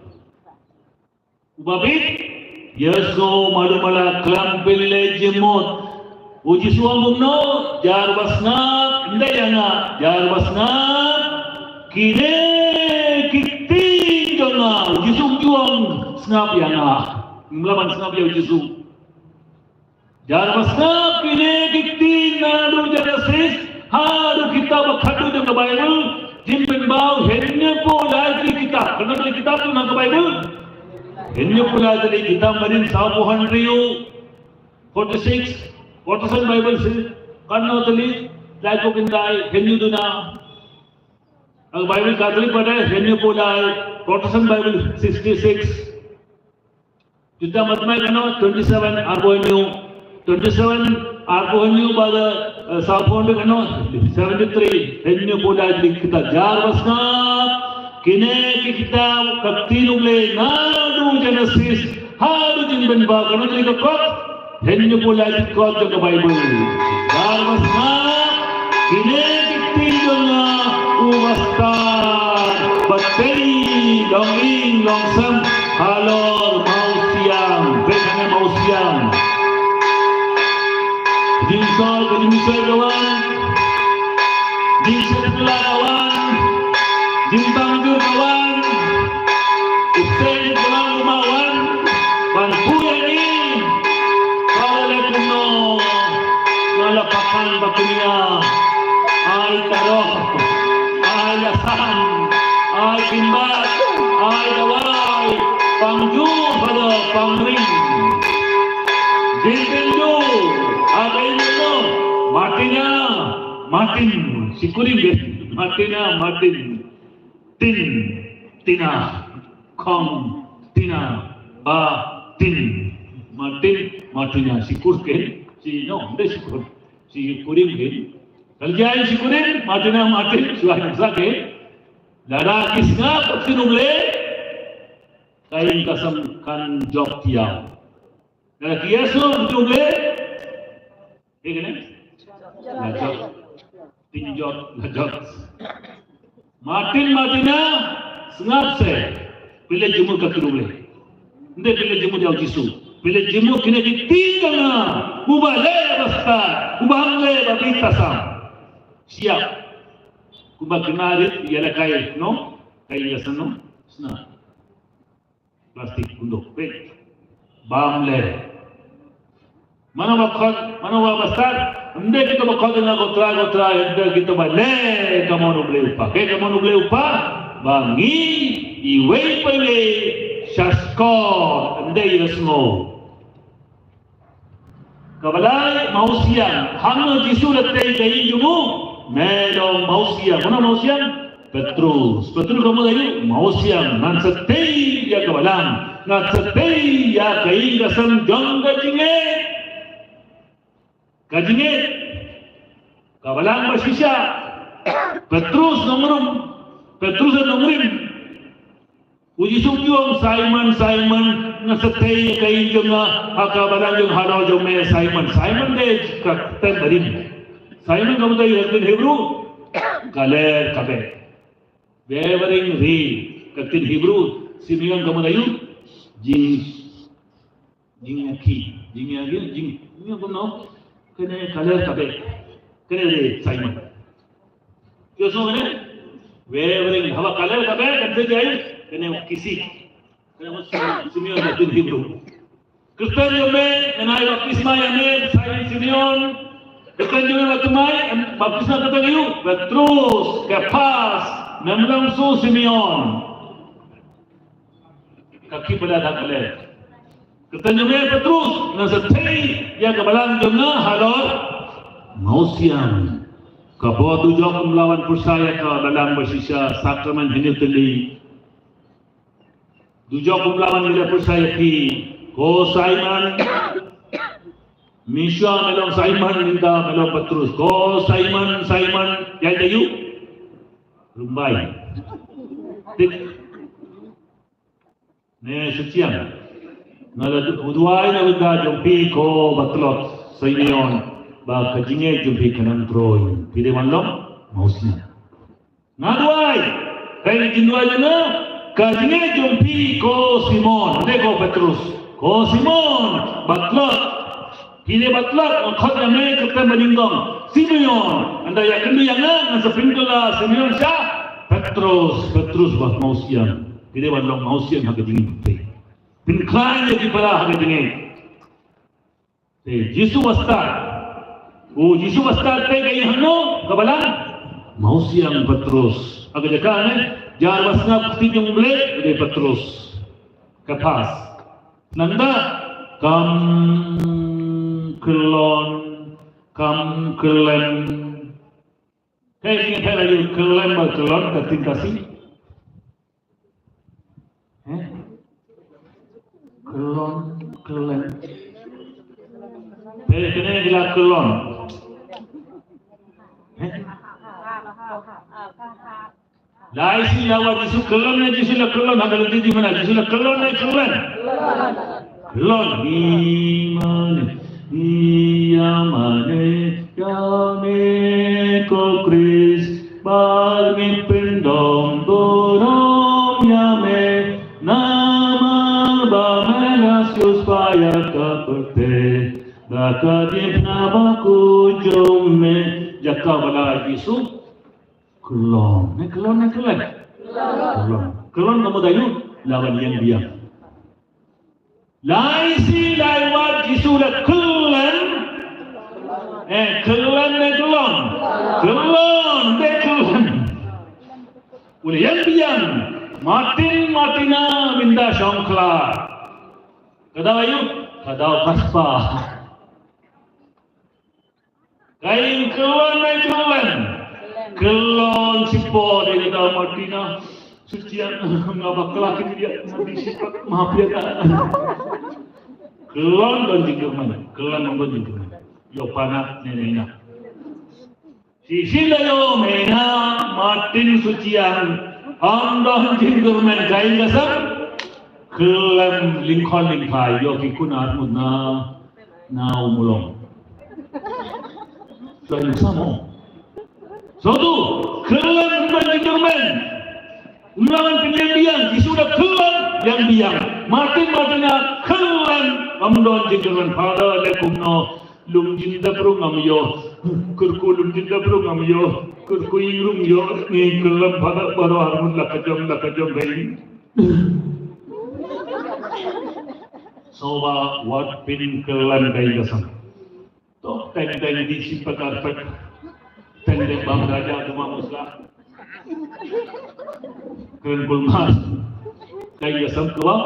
U babi, ïa sngap malu mala klam pele jemut. U Jisu ong kumno, jar ba sngap, ym dei ïa nga, jar ba sngap. Kine ki ktien jong nga, u Jisu ju ong sngap ïa nga. Ngim lah ban sngap ïa u Jisu. Jar ba sngap kine ki ktien naduh Genesis haduh kitab ba khatduh jong ka Baibl. Jin pynbaw hynñiewphew lai tylli kitab. Katno tylli kitab tu na ka Baibl? Hynñiewphew lai tylli kitab. Marin sawphew hynriew, forty six. Protestant Bible si katno tylli? Laiphew khyndai, hynñiew duna. Ka Baibl Katholik pat hynñiewphew lai, Protestant Bible sixty six. Juta matmai kano twenty seven arphew hynñiew, twenty seven arphew hynñiew bad, eh, sawphew hynriew kano seventy three, hynñiewphew lai tylli kitab. Jar ba sngap kine ki kitab ka ktien U Blei naduh Genesis haduh Jingbynta, kano tylli ka kot? Hynñiewphew lai tylli kot jong ka Baibl. Jar ba sngap kine ki ktien jong nga u bastad ba tei long ïing long sem halor mawsiang. Peit hangne mawsiang. Jingsoi ka jingsoi ka wan. Jingsoi ka wan. Jingtang jur ka wan. Ipsei ka wan, ka wan. Ban pui ani. Kala le kumno. Kala pakan ba kumno. Ai taroh. Ai lasam. Ai kimbat. Ai dawai. Pangju pada pangring. Dipindu. Ada ilmu. Matinya. Matin. Sikurim deh. Matinya. Matin. Tin, tina, khong, tina, ba, tin. Matin, matina, sikur ke, si, no, de sikur. Sikurim ke. Kerja sikurim, matina, matin, suai sa ke. Lada ki sngap ka ktien U Blei, kain ka sem kan jop tiaw. Lada ki ïa sngap ka ktien U Blei, Ïa kane? La jot. Tin jot, la jot. Martin, Martina, sngap se. Phi la jingmut ka ktien U Blei. Ym dei phi la jingmut ïa u Jisu. Phi la jingmut kine ki ktien jong nga. Uba leh ba stad, uba hap leh ba bit tasam. Siap. Kumba kynmaw rit ïa la kai, no? Kai ïa sano. Sna. Plastik kunduk peit. Bam le. Mano ba khot, mano ba basar? Ym dei kita ba khot na ko Trai, ko Trai, ym dei kita ba le ka mon U Blei u Kpa. Ke ka mon U Blei u Kpa ba ngi iwei pa iwei sha skor, ym dei ïa sngew. Ka Balang Mawsiang, hangno Jisu la tei ka ïing jong u, me long Mawsiang. Mano Mawsiang? Petrus. Petrus ka mut aïu? Mawsiang. Ngan sa tei ïa ka Balang, ngan sa tei ïa ka ïing ka sem jong ka jingngeit. Ka jingngeit. Ka Balang ba shisha. Petrus nongrum. Petrus nongrim. U Jisu u ong, Simon, Simon, nga sa tei ïa ka ïing jong nga ha ka balang jong halor jong me, Simon. Simon dei ka kyrteng barim. Simon ka mut aïu ha ka ktien Hebru? Ka ler ka beh. Wavering ray, ka ktien Hebru. Simeon ka mut aïu? Jing Jingïakhih, jingïakhih, jing, jing kumno? Kane ka ler ka beh. Kane dei Simon. Kio so kane? Wavering, haba ka ler ka beh, kane dei, kane kisik. Kane mut Simeon ha ka ktien Hebru. Kyrteng jong me, ngan ai baptisma ïa me, Simon Simeon. Kyrteng jong me ba thymmai, em, baptisma kyrteng aïu? Petrus, Kephas, mem long shuh Simeon. Ka ki bala da kale. Kata jong me Petrus, ngan sa tei ïa ka balang jong nga halor Mawsiang. Ka bor dujok ym lah ban pyrshah ïa ka balang ba shisha, sakramen hynñiew tylli. Dujok ym lah ban ïa pyrshah ïa ki. Ko Simon, Mishwa me long Simon, mynta me long Petrus. Ko Simon, Simon, ïa ïa yu. Rumbai. Tik. Ne Suchiang. Nga la du-, duwai na ka bynta jong phi ko ba tlot, Simeon, ba ka jingngeit jong phi kan nang troi. Phi dei ban long Mawsiang. Nga duwai. Ka jingduwai jong nga, ka jingngeit jong phi ko Simon, dei ko Petrus. Ko Simon, ba tlot. Phi dei ba tlot, nga khot ïa me kyrteng ba nyngkong. Simeon, ynda ïakynduh ïa nga, ngan sa pynkylla Simeon sha Petrus, Petrus ba Mawsiang. Phi dei ban long Mawsiang ha ka jingim phi. Pynkhlaiñ ïa ki para ha ka jingim. Te Jisu ba stad. U Jisu ba stad te ka ïing hangno, ka balang Mawsiang Petrus. Ha ka jaka ne, jar ba sngap kti jong U Blei, dei Petrus. Kephas. Nangta, kam kyllon, kam kyllem. Hei, ngi pher aïu kyllem bad kyllon, ka ktien Khasi. Hei? Kyllon, kyllem. Hei, kane ki la kyllon. Hei? Lai shi la wa Jisu kyllon ne Jisu la kyllon, haba la dei di mana Jisu la kyllon ne kyllon. Kyllon, i mane, i ya mane, ya me ko Khrist, bad ngi pyndom burom ya me, namar ba me la sius paya ka pyrthei, da ka diengphna ba kujum me, jaka ba la Jisu. Kyllon, ne kyllon, ne kyllon. Kyllon. Kyllon ka mut aïu? Lah ban ïeng biang. Lai shi lai wat Jisu la kyllon. Eh, kyllon ne kyllon? Kyllon, dei kyllon. U la ïeng biang. Martin, Martina, mynta shong khlad. Ka daw aïu? Ka daw Paskha. Ka ïeng kyllon ne kyllon? Kyllon shipor, dei kata Martina. Suchiang, nga bakla kyndiat, nga dei shipor, maaf ïa ka. Kyllon don jingkyrmen, kyllon ym don jingkyrmen. Ïoh panat ne ne na. Shisien la ïoh me na Martin Suchiang, ym don jingkyrmen, ka ïeng ka sem. Kyllon lyngkhot lyngkhai, ïoh ki khun arngut na Na u mulong. Tuan Yesu mo. Sotu, kyllon ym don jingkyrmen. Ym don pynïeng biang, Jisu da kyllon ïeng biang. Martin, Martin da kyllon ym don jingkyrmen. Father, leh kumno, lum jingdap ruh ngam ïoh. Kyrkhu lum jingdap ruh ngam ïoh. Kyrkhu ïing ruh ïoh. Ngi kyllon Father baroh arngut la ka jong, la ka jong ka ïing. Soba wat pynkyllon ka ïing ka sem. To teng teng dih shi pakar pek. Teng deh bam raja duma musla. Kren kulmas. Ka ïing ka sem kaba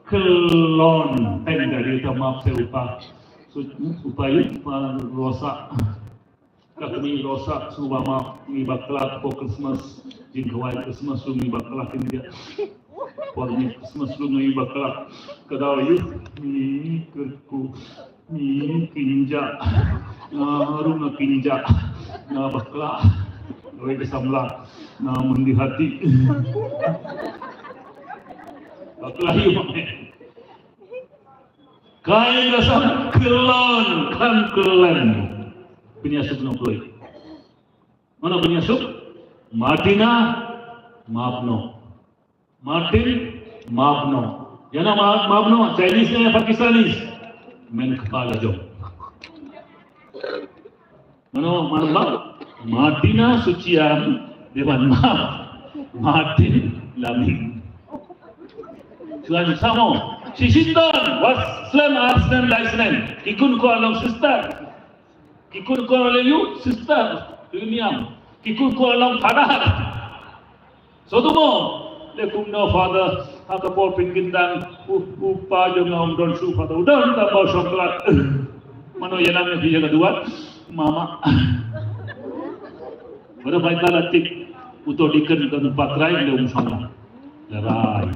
kyllon teng deh dih ta map se upa. So, upai, upa rosa. Ka kmie rosa, sngewbha map, ngi bakla ko Christmas, jingkhawai Christmas, ruh ngi bakla kynja. Por ngi Christmas, ruh ngi bakla. Ka daw ïa u, ngi kyrkhu, ngi kynja. Nga ruh nga kynja. Nga bakla. Wei ka samla. Nga mendih hati. Bakla ïa u. Kaei ka sam kyllon, khlem kyllon. Pynïasuk noh kloi. Mano pynïasuk? Martina, map noh. Martin, map noh. Ïa na map, map noh, Chinese ne Pakistanis? Men kpa la jong. Mano, mano ba? Martina Suchiang, Dewan map. Martin Laming. Tuan Samo, shisien don, wat slem ar snem lai snem. Ki khun kwah long sister. Ki khun kwah long ïa u sister, ïa u niam. Ki khun kwah long father. Sodomo, le kumno father, ha ka por pynkyndang, u, u pa jong nga um don shuh father, u don tang ba u shong khlad. Mano ïa nang ïa phi ïa ka duwan, mama. Bad bai ta la tip, uto deacon don u patrai le um shong khlad. Lerai.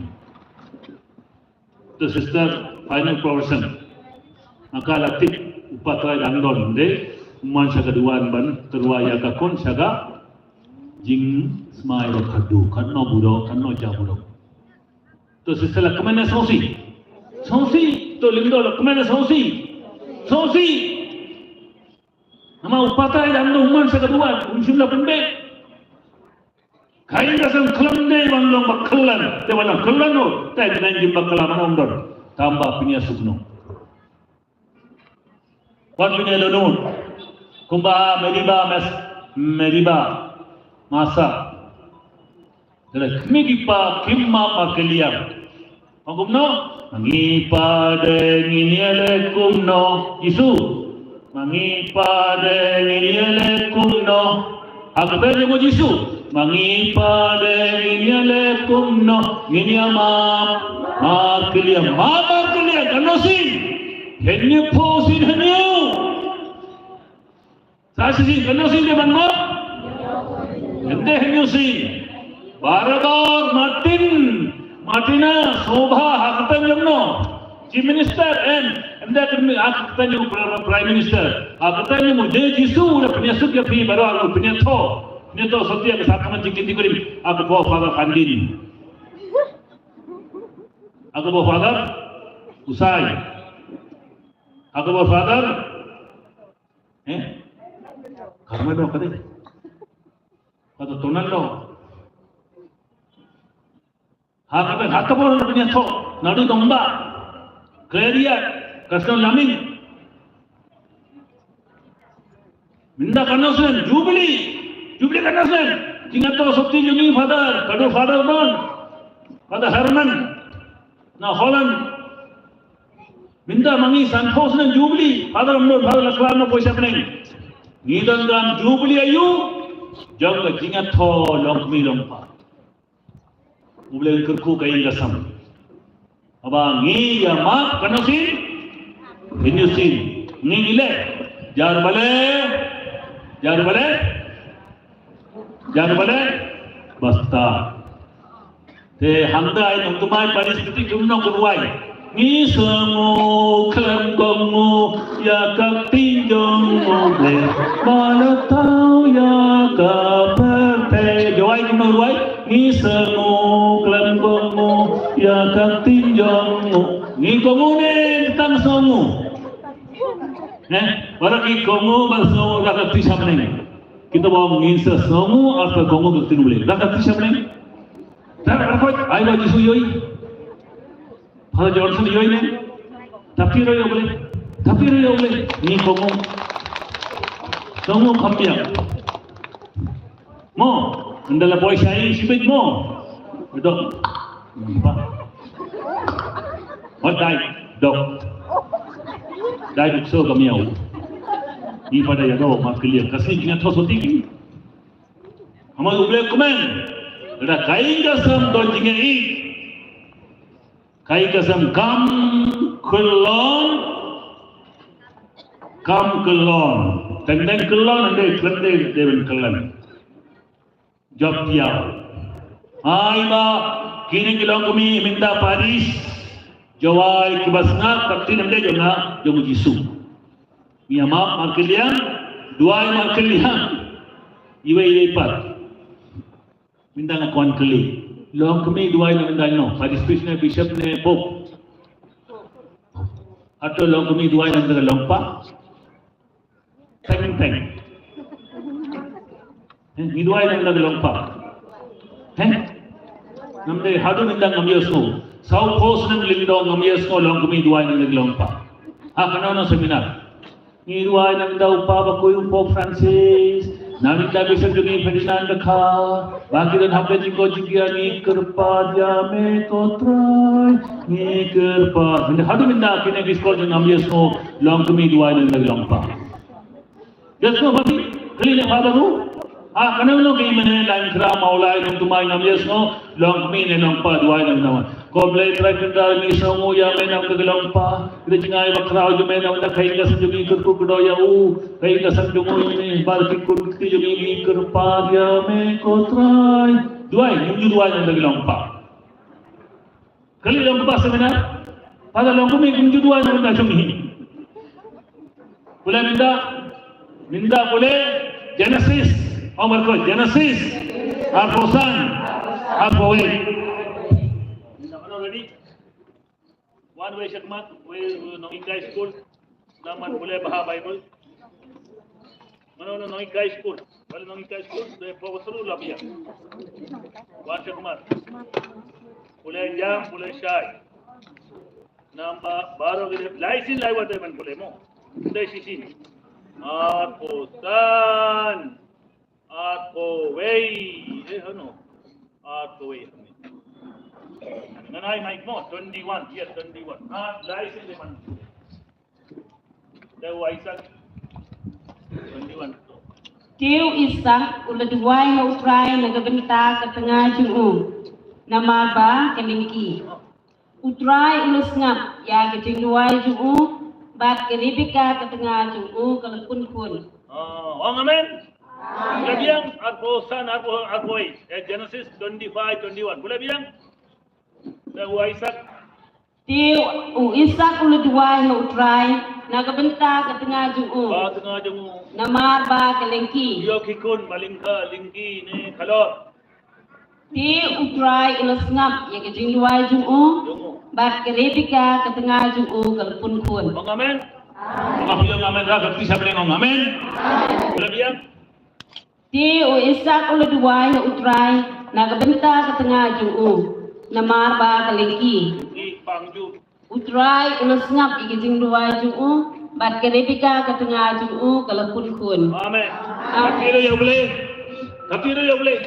To sister, final profession. Maka la tip u patrai dang don de, man sha ka duwan ban tyrwa ïa ka khun sha ka jingsmai ba khadduh, katno budok, katno jaw budok. To sister la kmen sngewsih. Sngewsih, to lyngdoh la kmen sngewsih. Sngewsih. Namar u patrai dang don man sha ka duwan, um shym la pynbeit. Kaei ka sem khlem dei ban long ba kyllon, te ban long kyllon noh, te dei jin ba kyllon noh ym don. Tang ba pynïasuk noh. Wat pynïadonut. Kumba Meriba mes, Meriba. Masa. Te da khmih ki pa kim map markylliang. Ong kumno? Ma ngi pat de ngin ïaleh kumno, Jisu? Ma ngi pat de ngin ïaleh kumno? Ha kyrteng jong u Jisu. Ma ngi pat de ngin ïaleh kumno? Ngin ïa map markylliang. Map markylliang, katno sien? Hynñiew phew sien, hynñiew. Sa shisien, katno sien dei ban map? Ym dei hynñiew sien. Barabar Martin, Martina, sngewbha ha kyrteng jong no. Chief Minister, em, ym dei ha kyrteng jong Prime Minister. Ha kyrteng jong u Jisu u la pynïasuk ïa phi baroh, u pynïathoh. Pynïathoh sotti ïa ka sakramen jingkynti kurim. Ha kaba u Father Pandin. Ha kaba u Father Usai. Ha kaba u Father Eh? Karmelo ka dei. Kata Tonando. Ha kaba, ha kaba na pynïathoh. Naduh Dongbah. Khliehriat. Ka shnong Laming. Mynta katno snem, Jubilee. Jubilee katno snem. Jingïathoh sotti jong ngi Father. Ka dei Father Don. Father Herman. Na Holland. Mynta ma ngi sanphew snem Jubilee, Father Amnon, Father Laklan, no poi sha bneng. Ngi donkam Jubilee aïu, jong ka jingïathoh longkmie longkpa. U Blei un kyrkhu ka ïing ka sem. Haba ngi ïa map katno sien, hynñiew sien. Ngi ïaleh, jar balei, jar balei, jar balei, basta. Te hangta ai nongtymmen baris kti kumno ka rwai. Ngi sngew khlem kohnguh ïa ka ktien jong U Blei. Ba la thaw ïa ka pyrthei. Jowai kumno rwai. Ngi sngew khlem kohnguh ïa ka ktien jong U. Ngi kohnguh ne tang sngewnguh. Eh, para ngi kohnguh ba sngewnguh ïa ka ktien sha bneng. Kita ba ngin sa sngewnguh arta kohnguh ka ktien U Blei. Ïa ka ktien sha bneng. Tar arpoi, ai ba Jisu ïohi. Father Johnson ïohi ne. Tapi ro ïohi. Tapi ro ïohi. Ni komo. Komo kampiang. Mo, ynda la poi shai shibit mo. Dok. Mo dai, dok. Dai duk so kamiau. Ni pada ïa dok markylliang. Ka sngi ngi ïathoh sotti. Namar U Blei u kmen. Lada ka ïing ka sem don jingïeit. Ka ïing ka sem kam kyllon. Kam kyllon. Teng teng kyllon, ande kyllon, de, de ban kyllon. Jop ïa. Ai ba, kine ki longkmie mynta parish. Jowai kiba sngap, ka ktien ym dei jong nga, jong u Jisu. Ngi ïa map markylliang, duwai markylliang. Iwei iwei pat. Mynta nga kwah kylli. Longkmie duwai na mynta no. Parish priest ne, bishop ne, pope. Hato longkmie duwai na mynta ka longpa? Teng teng. Eh, ngi duwai na mynta ka longpa. Eh? Namar haduh mynta ngam ïohsngew. Sawphew snem lyngdoh ngam ïohsngew longkmie duwai na mynta ka longpa. Ha kano kano seminar. Ngi duwai na mynta u Papa bakhuid u Pope Francis. Na mynta Bishop jong ngi Ferdinand Bakha. Ba ki don hapdeng jingkoit jingkhiah, ngi kyrpad ïa me ko Trai. Ngi kyrpad. Mynta haduh mynta kine ki skul jong ngam ïohsngew longkmie duwai na mynta ka longpa. Ïohsngew phi? Kylli ne Papa ruh. Ah, kane ngi mane lain kra Mawlai Nongthymmai ngam ïohsngew longkmie ne longpa duwai na mynta. Ko Blei Trai Kynrad, ngi sngewnguh ïa me na ka longpa. Ka jingïaid bakhraw jong me na ka ïing ka sem jong ngi, kyrkhu kyrdoh ïa u. Ka ïing ka sem jong u, ïa me, bad ki khun ki kti jong ngi, ngi kyrpad ïa me ko Trai. Duwai, ngim ju duwai na ka longpa. Kali long ba seminar. Pada long kumi kum ju duwai na ka jong ngi. Pule mynta, mynta pule Genesis. Ong marko Genesis. Arphew san, arphew wei. Ready? Wan wei shakhmat, wei nonghikai skul. Namar pule bha Baibl. Mano nonghikai skul? Pule nonghikai skul, dei pok seru lah pia. Wan shakhmat. Pule jam, pule shai. Namar baroh ki lai sien lai wat dei ban pule mo. Dei shisien. Arphew san. Arphew wei. Eh, ano. Arphew wei. Ngan ai mic mo, twenty-one. Yes, twenty-one. Ah, lai sien dei ban. Te u Isaak. Twenty-one. Te u Isaak u la duwai ha u Trai na ka bynta ka tnga jong u, namar ba ka lyngkhi. U Trai u la sngap ïa ka jingduwai jong u, bad ka Rebeka ka tnga jong u ka la pun khun. Ah, ong amen. Pule biang, arphew san, arphew, arphew wei. Eh, Genesis twenty-five, twenty-one. Pule biang. Te u Isaak. Te u Isaak u la duwai ha u Trai na ka bynta ka tnga jong u. Ba tnga jong u. Namar ba ka lyngkhi. Ïoh ki khun ba lyngkha, lyngkhi ne khalor. Te u Trai u la sngap ïa ka jingduwai jong u. Jong u. Bad ka Rebeka ka tnga jong u ka la pun khun. Ong amen. Ong amen. Ong amen. Pule biang. Te u Isaak u la duwai ha u Trai na ka bynta ka tnga jong u, namar ba ka lyngkhi. Ngi pang ju. U Trai u la sngap ïa ka jingduwai jong u, bad ka Rebeka ka tnga jong u ka la pun khun. Amen. Amen. Kati ruh ïa u Blei. Kati ruh ïa u Blei.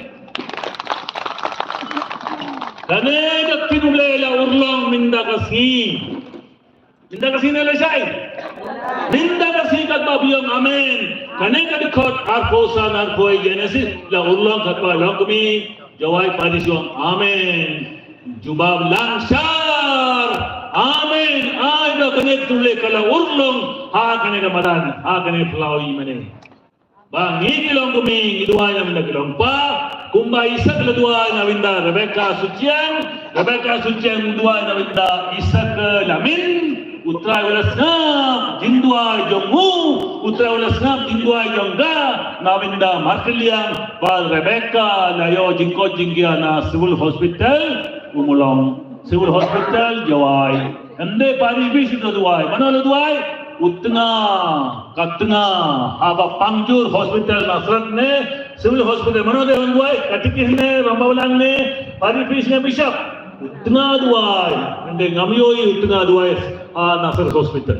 Kane ka ktien u Blei la urlong mynta ka sngi. Mynta ka sngi ne lashai. Mynta ka sngi katba phi ong amen. Kane ka dkhot arphew san arphew wei Genesis la urlong katba long kmie Jowai Parish ong amen. Jubab langshar. Amen. Ai ba kane ka ktien ka la urlong ha kane ka madan, ha kane ka phyllaw ïa mane. Ba ngi ki long kmie ngi duwai na bynta ki long kpa, kumba Isaak la duwai na bynta Rebeka Suchiang, Rebeka Suchiang duwai na bynta Isaak Lamin. U Trai u la sngap jingduwai jong u, U Trai u la sngap jingduwai jong ka na bynta markylliang, ba Rebeka la ïoh jingkoit jingkhiah na Civil Hospital, u Mulong. Civil Hospital Jowai. Ym dei parish priest u duwai. Mano la duwai? U tnga, ka tnga. Haba pang jur hospital Nasrat ne Civil Hospital, mano dei ban duwai? Katikis ne, rangbah balang ne, parish priest ne, bishop? U tnga duwai. Ym dei, ngam ïohi u tnga duwai ha Nasrat Hospital.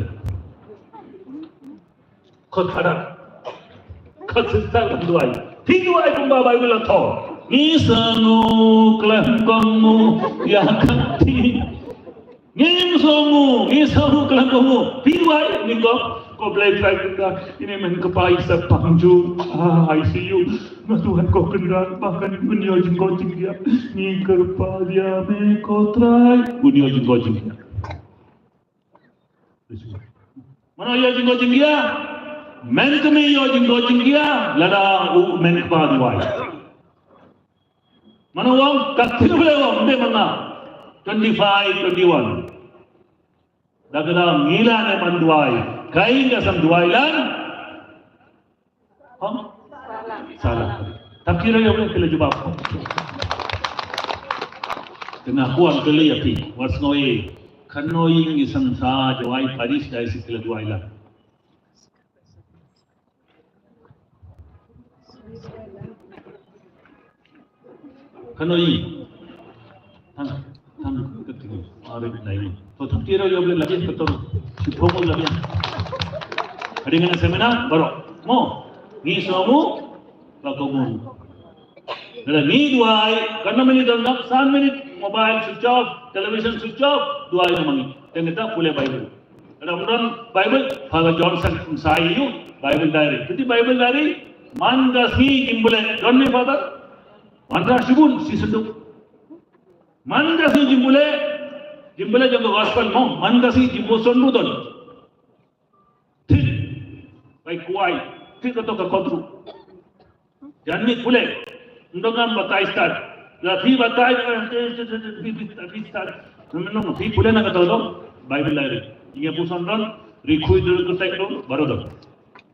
Khot hadat. Khot sister kan duwai. Phi duwai kumba Baibl la thoh. Ngi sngew khlem kong mu ïa ka kti. Ngi sngew, ngi sngew khlem kong mu. Phi duwai ni ko, ko Blei Trai Kynrad. Ine men kpa Isaak pang jur. Ah, I C U. Nga duwai ko Kynrad ba kan un ïoh jingkoit jingkhiah. Ngi kyrpad ïa me ko Trai. Un ïoh jingkoit jingkhiah. Mano ïoh jingkoit jingkhiah? Mynkmie ïoh jingkoit jingkhiah lada u mynkpa duwai. Mano u ong? Ka Kynrad u ong, te mano? Twenty-five, twenty-one. Da kata ngi lah ne ban duwai? Kaei ka sem duwai lang? Hah? Salah. Tapi ïa ki la jubab. Te nga kwah kylli ïa phi, wat sngew ei. Katno ïing i seng sa Jowai Parish Diocese ki la duwai lang? Katno ïing? Tang, tang, ka tieng. Are nai. To tang tira yo blen lagi betul. Sipong lagi. Hadien nga seminar baroh. Mo, ngi sngew ba kohnguh. Lada ngi duwai, katno minit don, san minit, mobile switch off, television switch off, duwai namar ngi. Te ngi ta pule Bible. Lada ym don Bible, Father Johnson ym sa ïa u Bible diary. Kiti Bible diary, man ka sngi jingpule, don ne Father? Wan da shibun shi synduk. Man ka sngi jingpule, jingpule jong ka gospel mo, man ka sngi jingpule son ruh don. Thik, bai kwai, thik kato ka kot ruh. Jan mih pule, ym don ngam batai start. La phi batai, phi, phi, phi, phi start. Ym don, phi pule na kato dong, Bible diary. Ïa puson don, rikhui dul ketek dong, baru dong.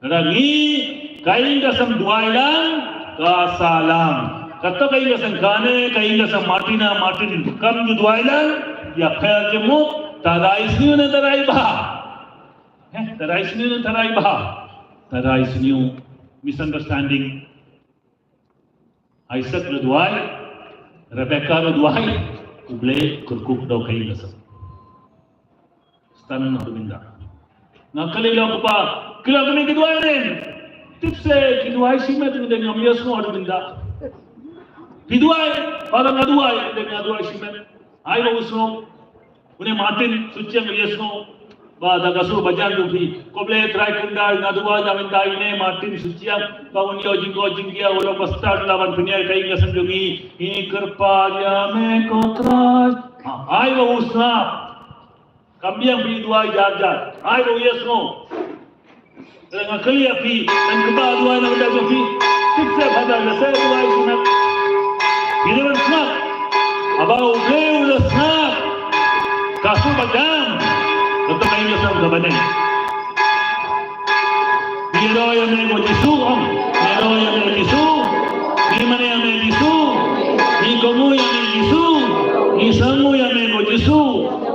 Lada ngi, ka ïing ka sem duwai lang, ka sah lang. Kato ka ïing ka sem kane, ka ïing ka sem Martina, Martin, kam ju duwai lang, ïapher jingmut, tharai sniew ne tharai bha. Heh, tharai sniew ne tharai bha. Tharai sniew, misunderstanding. Isaac la duwai, Rebecca la duwai, U Blei kyrkhu da u ka ïing ka sem. Stan na u dubynda. Nga kylli la u kpa, kylli kane ki duwai ne? Tip se ki duwai shimet, ngi dang ngam ïohsngew u dubynda. Ki duwai, para nga duwai, ngi dang nga duwai shimet. Ai ba u sngew. Une Martin, suchiang ïa sngew. Ba da ka sur ba jan jong phi. Ko Blei Trai Kynrad, nga duwai da mynta ine Martin suchiang. Ba un ïoh jingkoit jingkhiah, u long ba stad la ban pynïaid ka ïing ka sem jong ngi. Ngi kyrpad ïa me ko Trai. Ha, ai ba u sngap. Kam biang phi duwai jar jar. Ai ba u ïohsngew. Nga kylli ïa phi, ngan kyrpad duwai na ka bynta jong phi. Tip se Father, lehse duwai sngap. Phi dei ban sngap. Haba U Blei u la sngap, ka sur ba jan, ka tang ïa ka sam ka bneng. Ngi ïaroh ïa me ko Jisu, ong. Ngi ïaroh ïa me Jisu. Ngi mane ïa me Jisu. Ngi kohnguh ïa me Jisu. Ngi sngewnguh ïa me ko Jisu.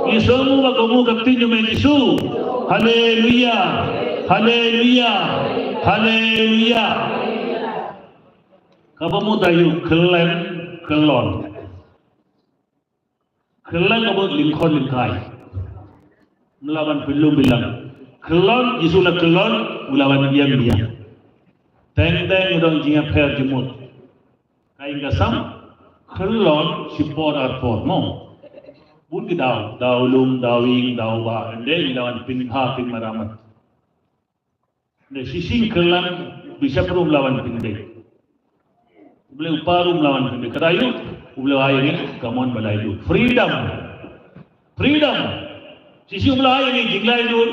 Ngi sngewnguh ba kohnguh ka ktien jong me Jisu. Haleluya. Haleluya. Haleluya. Kaba mut aïu? Kylleng, kyllon. Kylleng ka mut lyngkhot lyngkai. Ym lah ban pynlum pynlang. Kyllon, Jisu la kyllon, u la wan biang biang. Teng teng u don jingïapher jingmut. Ka ïing ka sem, kyllon shipor arpor mo. Bun ki daw, daw lum, daw ïing, daw bah, ynde ngi la wan pynbha pynmaramot. Ynde shisien kyllon, bishop ruh um la wan pynbeit. U Blei u Kpa ruh um la wan pynbeit. Ka dei aïu? U Blei u ai ïa ngi ka mon ba laitluid. Freedom. Freedom. Shisien um la ai ïa ngi jinglaitluid.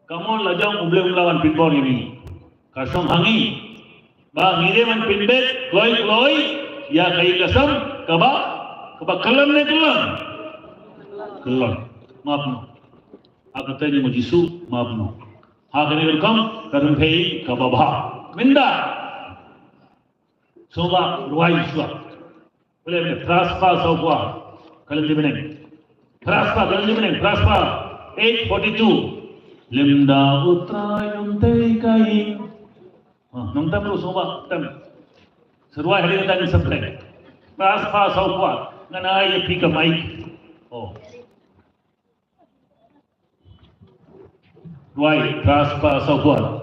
Ka mon la jong U Blei um la wan pynbor ïa ngi. Ka shong ha ngi. Ba ngi dei ban pynbeit kloi kloi ïa ka ïing ka sem kaba, kaba kyllon ne kyllon? Kyllon. Map noh. Ha ka kyrteng jong u Jisu, map noh. Ha kane ka rukom ka rympei kaba bha. Mynta. Sngewbha rwai shuwa. Pule mynne, phra spah saw phew. Ka lynti bneng. Phra spah, ka lynti bneng, phra spah. Eight forty-two. Lymda U Trai um tei ka ïing. Ha, nangta ruh sngewbha tem. Sa rwai hadien kata ngin sa pynlong. Phra spah saw phew. Ngan ai ïa phi ka mic. Oh. Rwai, phra spah saw phew.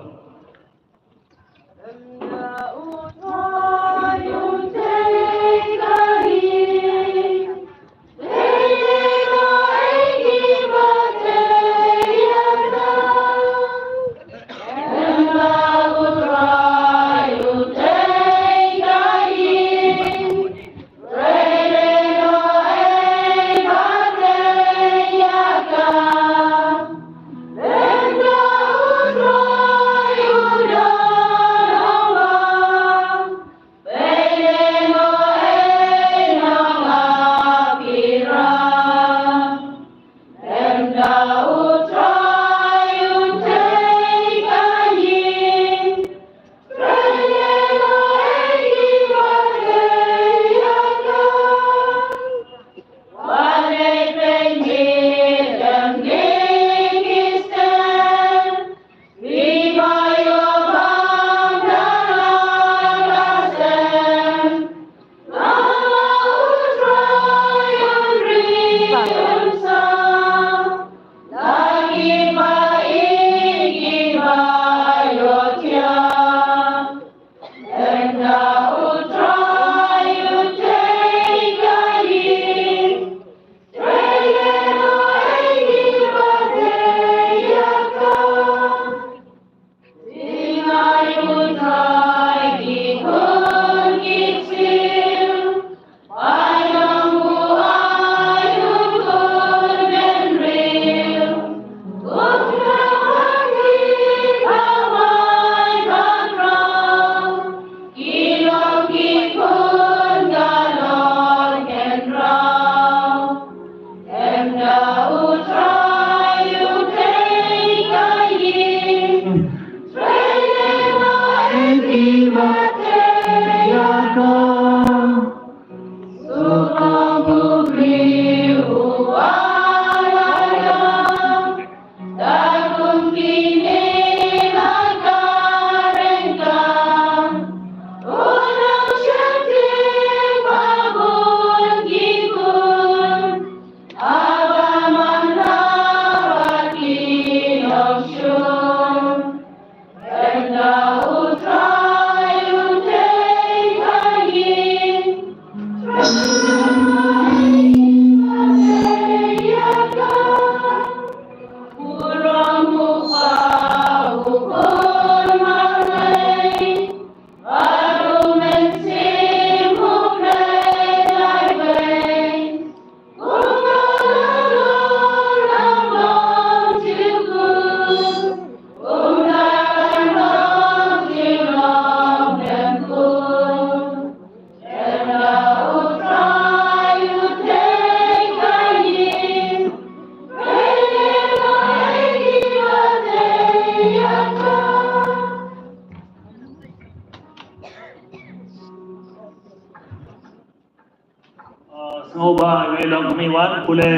Sngewbha iwei i longkmie wan, pule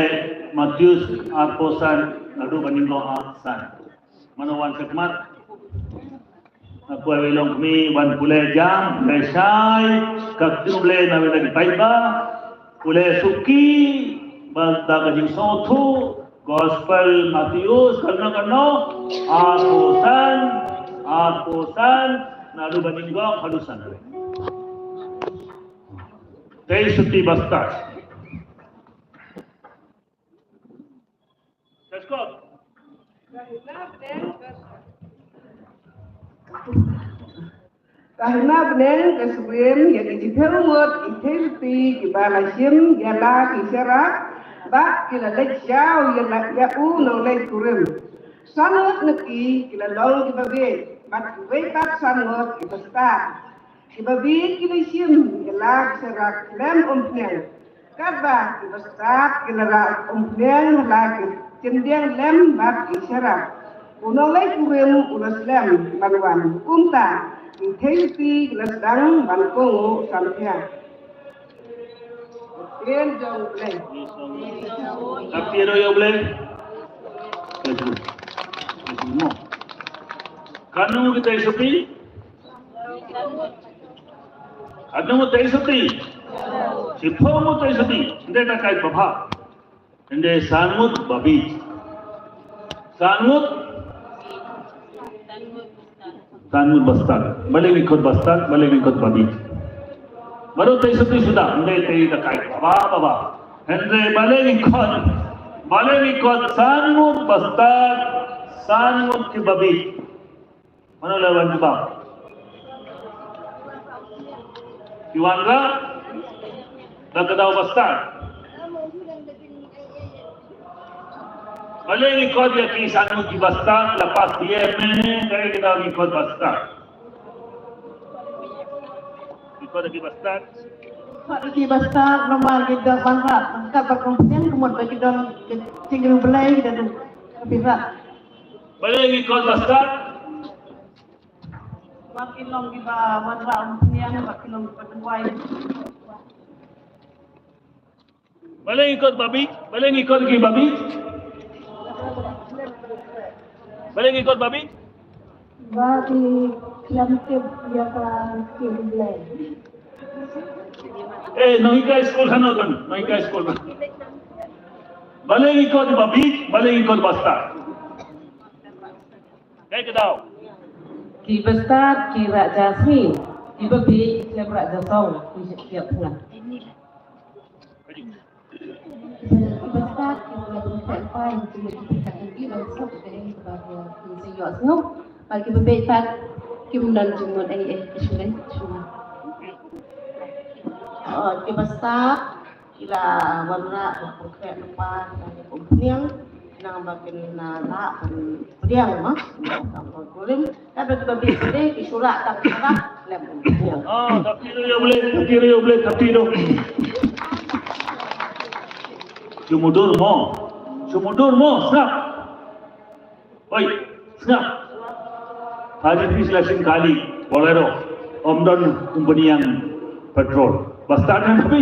Matius arphew san, naduh ba nyngkong arphew san. Mano wan shakhmat? Pule iwei i longkmie wan, pule jam, pule shai ka ktien U Blei na iwei i longkmie, pule suki ba da ka jingsngewthuh. Gospel Matius, kano kano, arphew san, arphew san, naduh ba nyngkong haduh san. Tei suti bastad. Ka hima bneng ka, ka hima bneng ka syriem ïa ki shiphew ngut ki theisotti kiba la shim ïa la ki sharak, bad ki la leit sha u ïa la, ïa u nongleit kurim. San ngut na ki ki la long kiba bieit, bad kiwei pat san ngut kiba stad. Kiba bieit ki la shim ïa la ki sharak khlem umpneng. Katba kiba stad ki la rah umpneng ha la ki chyndiang lem bad ki sharak. U nongleit kurim u la slem ban wan. Kumta ki theisotti ki la sdang ban kohnguh samthiang. Ktien jong U Blei. Ka ktien jong U Blei. Katno ki theisotti? Katno ngut theisotti? Shiphew ngut theisotti. Hynrei da kai babha. Hynrei san ngut babieit. San ngut. San ngut bastad. Balei ngi khot bastad, balei ngi khot babieit? Baroh theisotti suda, hynrei tei da kai babha, babha. Hynrei balei ngi khot, balei ngi khot san ngut bastad, san ngut ki babieit? Mano la wan jubab? Ki wanrah da ka daw bastad. Balei ngi khot ïa ki san ngut ki bastad, la pass ïa mene, balei ka daw ngi khot bastad? Ngi khot ïa ki bastad. Khot ïa ki bastad namar ki da wanrah, kat ba kong pynïang ka mut ba ki don ka jingriewblei ki da duk. Pisa. Balei ngi kot bastad? Ba ki long kiba wanrah umphniang, ba ki long kiba duwai. Balei ngi kot babi? Balei ngi kot ki babi? Balei ngi kot babi? Ba ki khlem tip ïa ka ki Blei. Eh, nonghikai skul hano kan? Nonghikai skul. Balei ngi kot babi? Balei ngi kot bastad? Kai ka daw. Ki bastad ki rah ja sngi, ki babi ki khlem rah ja song, ki sheptiap pngan. Ki bastad ki khlem rah ja song, ki babi ki khlem rah ja song, ki babi ki khlem rah ja song, ki babi ki khlem rah ja song. Oh, ki bastad ki la wanrah ba pyrkhat lypa ïa ka umphniang, nang ba kin, ah, lah ban pdiang ma. Tang ba kurim, ka ba ki babi ki shu lah tang sharap lem umphniang. Ah, tapi ïa u Blei, tapi ïa u Blei, tapi dong. Shu mudui mo, shu mudui mo, sngap. Oi, sngap. Phi la shim kali, Bolero, ym don umphniang petrol. Ba start ne phi?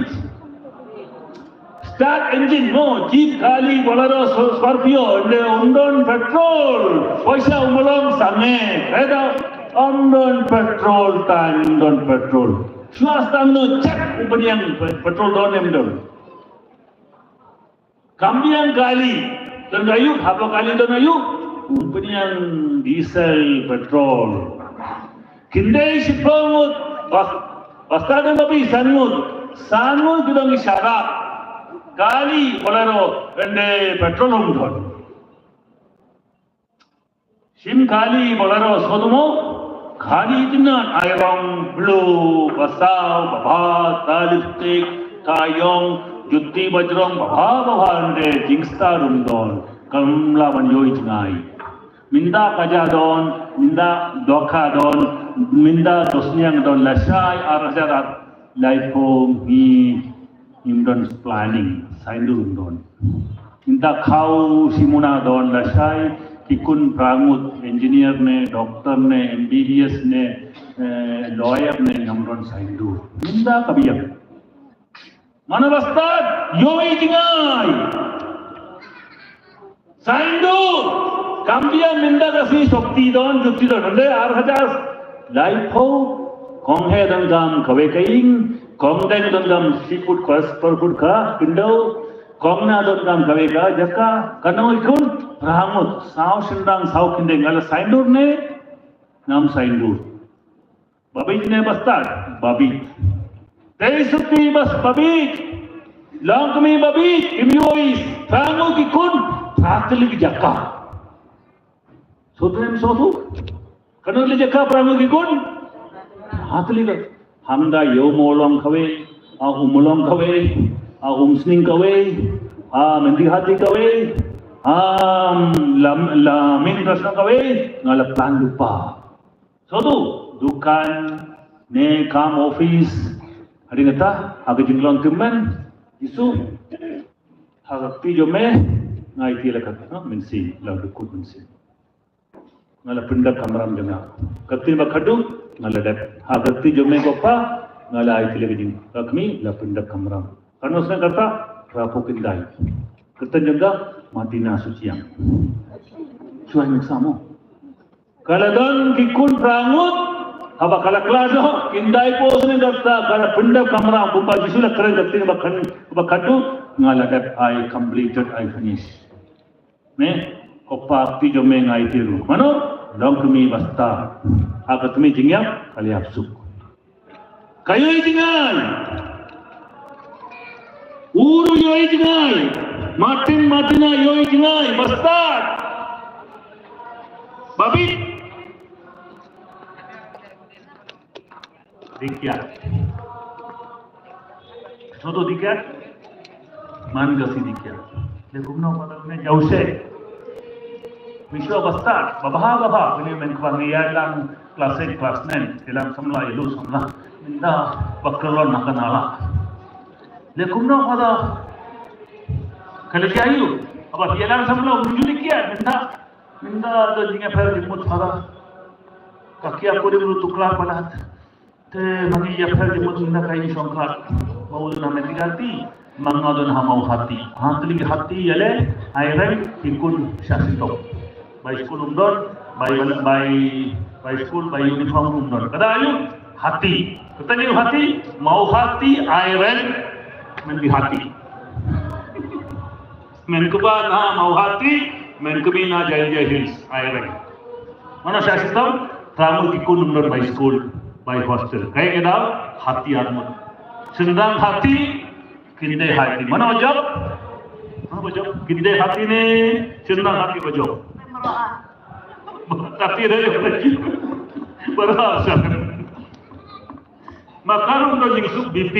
Start engine mo, jeep, kali, Bolero, Scorpio, ym don petrol. Poisa um long sangeh. Kata ym don petrol, tang ym don petrol. Shuwa start no check umphniang petrol don ne ym don. Kam biang kali, don aïu, haba kali don aïu, umphniang diesel, petrol. Khyndiat shiphew ngut, bas, basta don babi san ngut, san ngut ki don ki sharap. Kali, Bolero, hynrei petrol ym don. Shim kali Bolero sngewthuh mo? Kali tynnat, airong, blue, basaw, babha, ka lipstick, ka ïong, juti bajrong, babha babha, hynrei jingstad ym don. Kam lah ban ïohi jngai. Mynta kaja don, mynta dohkha don, mynta dosniang don, lashai ar hajar ar laiphew ngi ngim don planning, saindur ym don. Mynta khaw shimuna don, lashai ki khun phra ngut, engineer ne, doctor ne, M B B S ne, eh, lawyer ne, ngam don saindur. Mynta ka biang. Mano ba stad, ïohi jngai. Saindur, kam biang mynta ka sngi, sopti don, juti don, hynrei ar hajar laiphew, kong heh donkam kawei ka ïing, kong deng donkam shi phut ka, spar phut ka khyndew, kong nah donkam kawei ka jaka, katno ki khun, phra ngut, saw shynrang, saw khyndew, nga la saindur ne, ngam saindur. Babit ne bastad, babit. Tei sopti bas babit. Long kmie babit, im ïohi, phra ngut ki khun, phra tylli ki jaka. Sngewthuh em sngewthuh? Katno tylli jaka phra ngut ki khun? Phra tylli ka. Hangta ïew mo long kawei, a um long kawei, a um sning kawei, a Mendihati kawei, a la, la Main Rasna kawei, nga la plan lypa. Sngewthuh, dukan, ne kam office, hadien kata, ha ka jinglong tymmen, Jisu, ha ka kti jong me, nga aiti la ka, ha, mynsiem, la dukut mynsiem. Nga la pyndep kamram jong nga. Ka ktien ba khadduh, nga la dep. Ha ka kti jong me ko Pa, nga la aiti la ka jing, ka kmie, la pyndep kamram. Katno snem kata, phra phew khyndai. Kyrteng jong ka, Martina Suchiang. Shuwa nuksa mo. Ka la don ki khun phra ngut, haba ka la khlad noh, khyndai phew snem kata, ka la pyndep kamram, kumba Jisu la kren ka ktien ba khan, ba khadduh, nga la dep, I completed, I finished. Me, ko Pa, kti jong me nga aiti ruh. Mano, long kmie bastad. Ha ka kmie jingïap, ka la ïap suk. Ka ïohi jngai. U ruh ïohi jngai. Martin, Martina ïohi jngai. Bastad. Babit. Dikia. Sngewthuh dikia. Man ka si dikia. Le kumno ka ne jauh se. Wiswa bastad. Babha, babha. Kane men kwah ngi ïaid lang class eight, class nine. Ïalang samla, ïalu samla. Mynta ba khlon na ka nala. Le kumno ka da. Ka la jia aïu? Haba ki ïalang samla, um ju dei kiad, mynta, mynta da jingïapher jingmut para. Ka kiad kurim ruh tuklar palat. Te ma ngi ïapher jingmut mynta ka ïing shongkhat. Ma u don ha Mendikati, ma nga don ha Mawhati. Hangta lei ki Hati ïaleh, ai reng ki khun sha shitom. Bai skul um don, bai, bai, bai skul, bai uniform um don. Ka dei aïu? Hati. Kata aïu Hati? Mawhati, ai reng, Mendikati. Men kba na Mawhati, men kmie na Jaintia Hills, ai reng. Mano sha shitom, tang ki khun um don bai skul, bai hostel. Kaei ka daw? Hati arngut. Shynrang Hati, khyndiat Hati. Mano ba jop? Mano ba jop? Khyndiat Hati ne shynrang Hati ba jop? Hati re. Bara sha. Ma ka ruh ka jingsuk B P,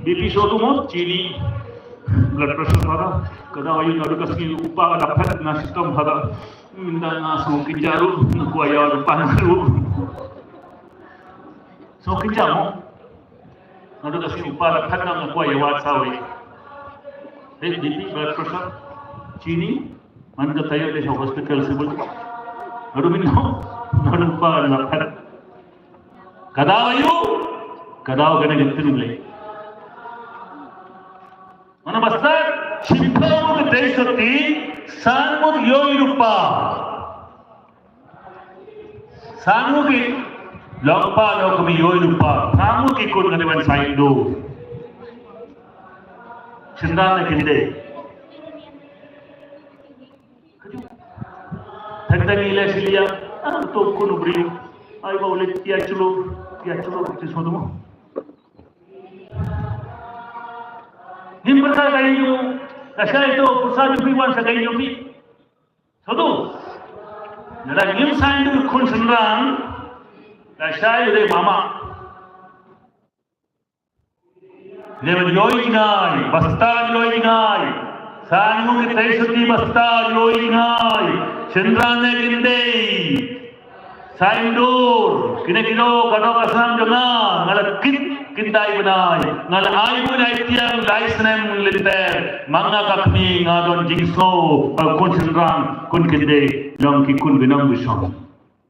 B P shuh tu mo, chini, blood pressure para, ka daw aïu naduh ka sngi u kpa ka da phet na shitom para, mynta nga sngew kynja ruh, nga kwah ïa u pang ruh. Sngew kynja mo, naduh ka sngi u kpa ka da phet na nga kwah ïa u saw. Hei, B P, blood pressure, chini, man ka taïew dei sha hospital civil. Naduh mynno, naduh u kpa ka da phet. Ka daw aïu? Ka daw kane ka ktien U Blei. Mano ba stad, shiphew ngut ki teisotti, san ngut ïoh lypa. San ngut ki longpa longkmie ïoh lypa. San ngut ki khun ka dei ban saiñdur. Shynrang ne khyndiat. Tang tang ïa leh sha ïa, ah, to khun u briew. Ai ba u leh tia chulo, tia chulo, ti sodo mo. Ngim pyrkhat ka ïa u, ka shai to, pyrsa ju phi wan sa ka ïa u phi. Sodo. Lada ngim saiñdur khun shynrang, ka shai u dei mama. Lem ïohi ngai, bastad ïohi ngai. San ngut ki teisotti bastad ïohi ngai. Shynrang ne khyndiat. Saiñdur, kine ki dei ka doh ka sam jong nga, nga la kit kyndiat bnai. Nga la ai buit ai tiang lai snem lynter. Ma nga ka kmie nga don jingsngew, eh, khun shynrang, khun khyndiat, long ki khun binong bishong.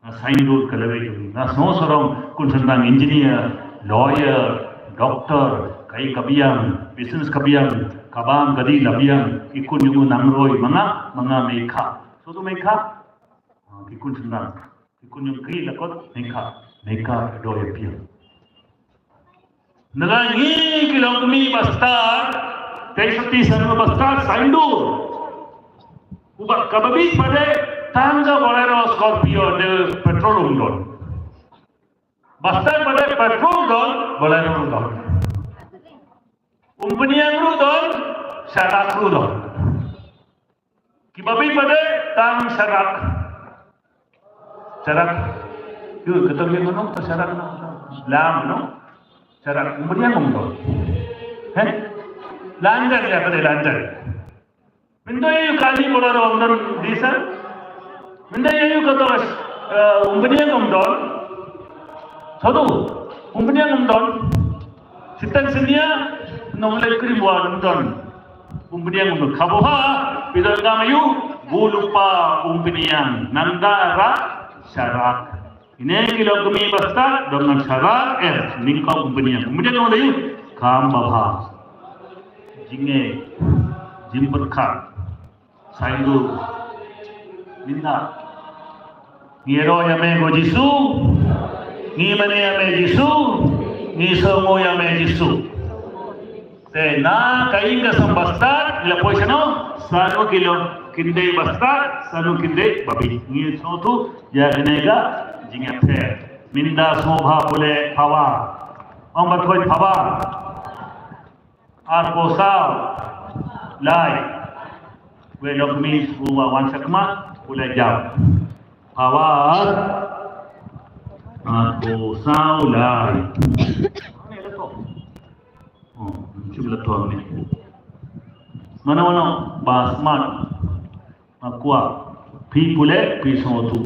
Nga saiñdur ka lawei jong ngi. Nga sngew sarong khun shynrang engineer, lawyer, doctor, kaei ka biang, business ka biang, ka bam ka dih la biang, ki khun jong u nang roi, ma nga, ma nga mei kha. Sodo mei kha? Ah, ki khun shynrang. Ki khun jong ki la kot, mei kha, mei kha, ka doi ïa phi. Nala ngi ki longkmie bastad, teisotti san ngut bastad, saiñdur. Uba kaba bit pat de, tang ka Bolero Scorpio de petrol um don. Bastad pat de petrol don, Bolero um don. Umpynïeng ruh don, sharak ruh don. Kiba bit pat de tang sharak. Sharak. Yu, kata ïa mano, ka sharak no. Lam no. Sharak. Umpynïeng um don. He? Lanjang ïa kata lanjang. Mynta ïa yu kali Bolero um don diesel. Mynta ïa yu kata, eh, umpynïeng um don. Sodo. Umpynïeng um don. Siten senia, nongleh krim wa nonton. Umpynïeng um khaboha, pidon kam aïu, bulupa umpynïeng. Nangda ra, sharak. Ine ki longkmie bastad, dong ngan sharak, eh, nyngkong umpynïeng. Umpynïeng nong aïu, kam babha. Jinge, jingpyrkhat. Saiñdur. Minda. Ngi ïaroh ïa me ko Jisu. Ngi mane ïa me Jisu. Ngi sngew ïa me Jisu. Te na ka ïing ka sem bastad, ngi la poi shano, sanu kilo, khyndiat bastad, sanu khyndiat babi. Ngi sngewthuh ïa kane ka jingïapher. Minda sngewbha pule power. Ong ba thoi power. Arphew saw lai. Wei lok mi u wa wan shakma u la jam. Power. Arphew saw lai. Oh, chim la tuang ni. Mano mano ba smart. Nga kwah phi pule phi sngewthuh.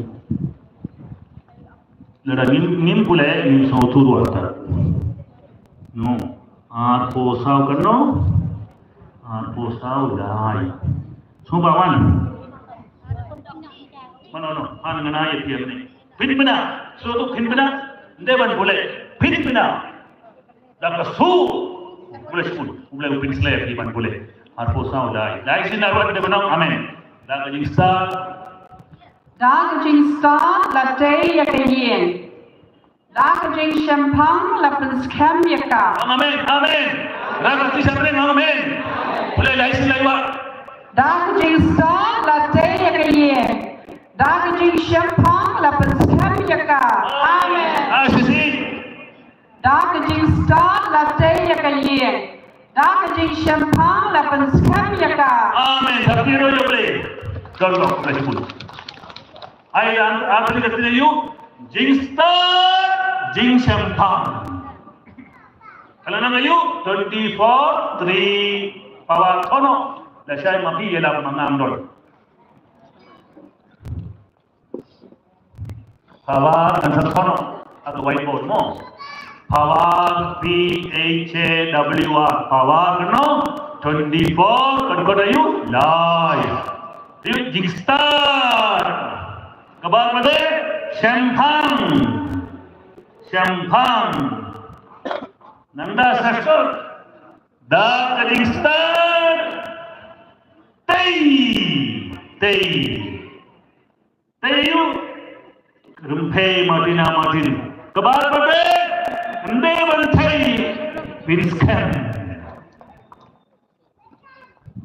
Lada ngim, ngim pule ngim sngewthuh ruh ta. No. Arphew saw kano? Arphew saw lai. Huma wan. Mano no, han ngana ye pian ni. Phin pina, so to phin pina, nde ban bule. Phin pina. Da ka su. Bule sipun, bule u phin sle ye ban bule. Arphew saw lai. Lai sin arwah de banong, amen. Da ka jingstad. Da ka jingstad la tei ïa ka ïing. Da ka jingshemphang la pynskhem ïa ka. Amen, amen. Raga ti sabring, amen. Pule lai sin lai wa. Da ka jingstad la tei ïa ka ïing. Da ka jingshemphang la pynskhem ïa ka. Amen. Ah, sisi. Da ka jingstad la tei ïa ka ïing. Da ka jingshemphang la pynskhem ïa ka. Amen. Tapi ro yo ble. Don lo, ble pun. Ai, an, an, an, an, yu, jingstad, jingshemphang. Kala nang yu, twenty-four, three, pawa kono, la shai mapi yela mangam dol. Pawa kan sa kono, atau whiteboard mo. Pawa, P H A W R, pawa kano, twenty-four, kan kono yu, lai. Yu, jingstad. Kabar mate, shemphang. Shemphang. Nanda sasot. Da ka jingstad. Tei. Tei. Tei yu. Rymphei Martina Martin. Kabar mate. Nde ban tei. Pynskhem.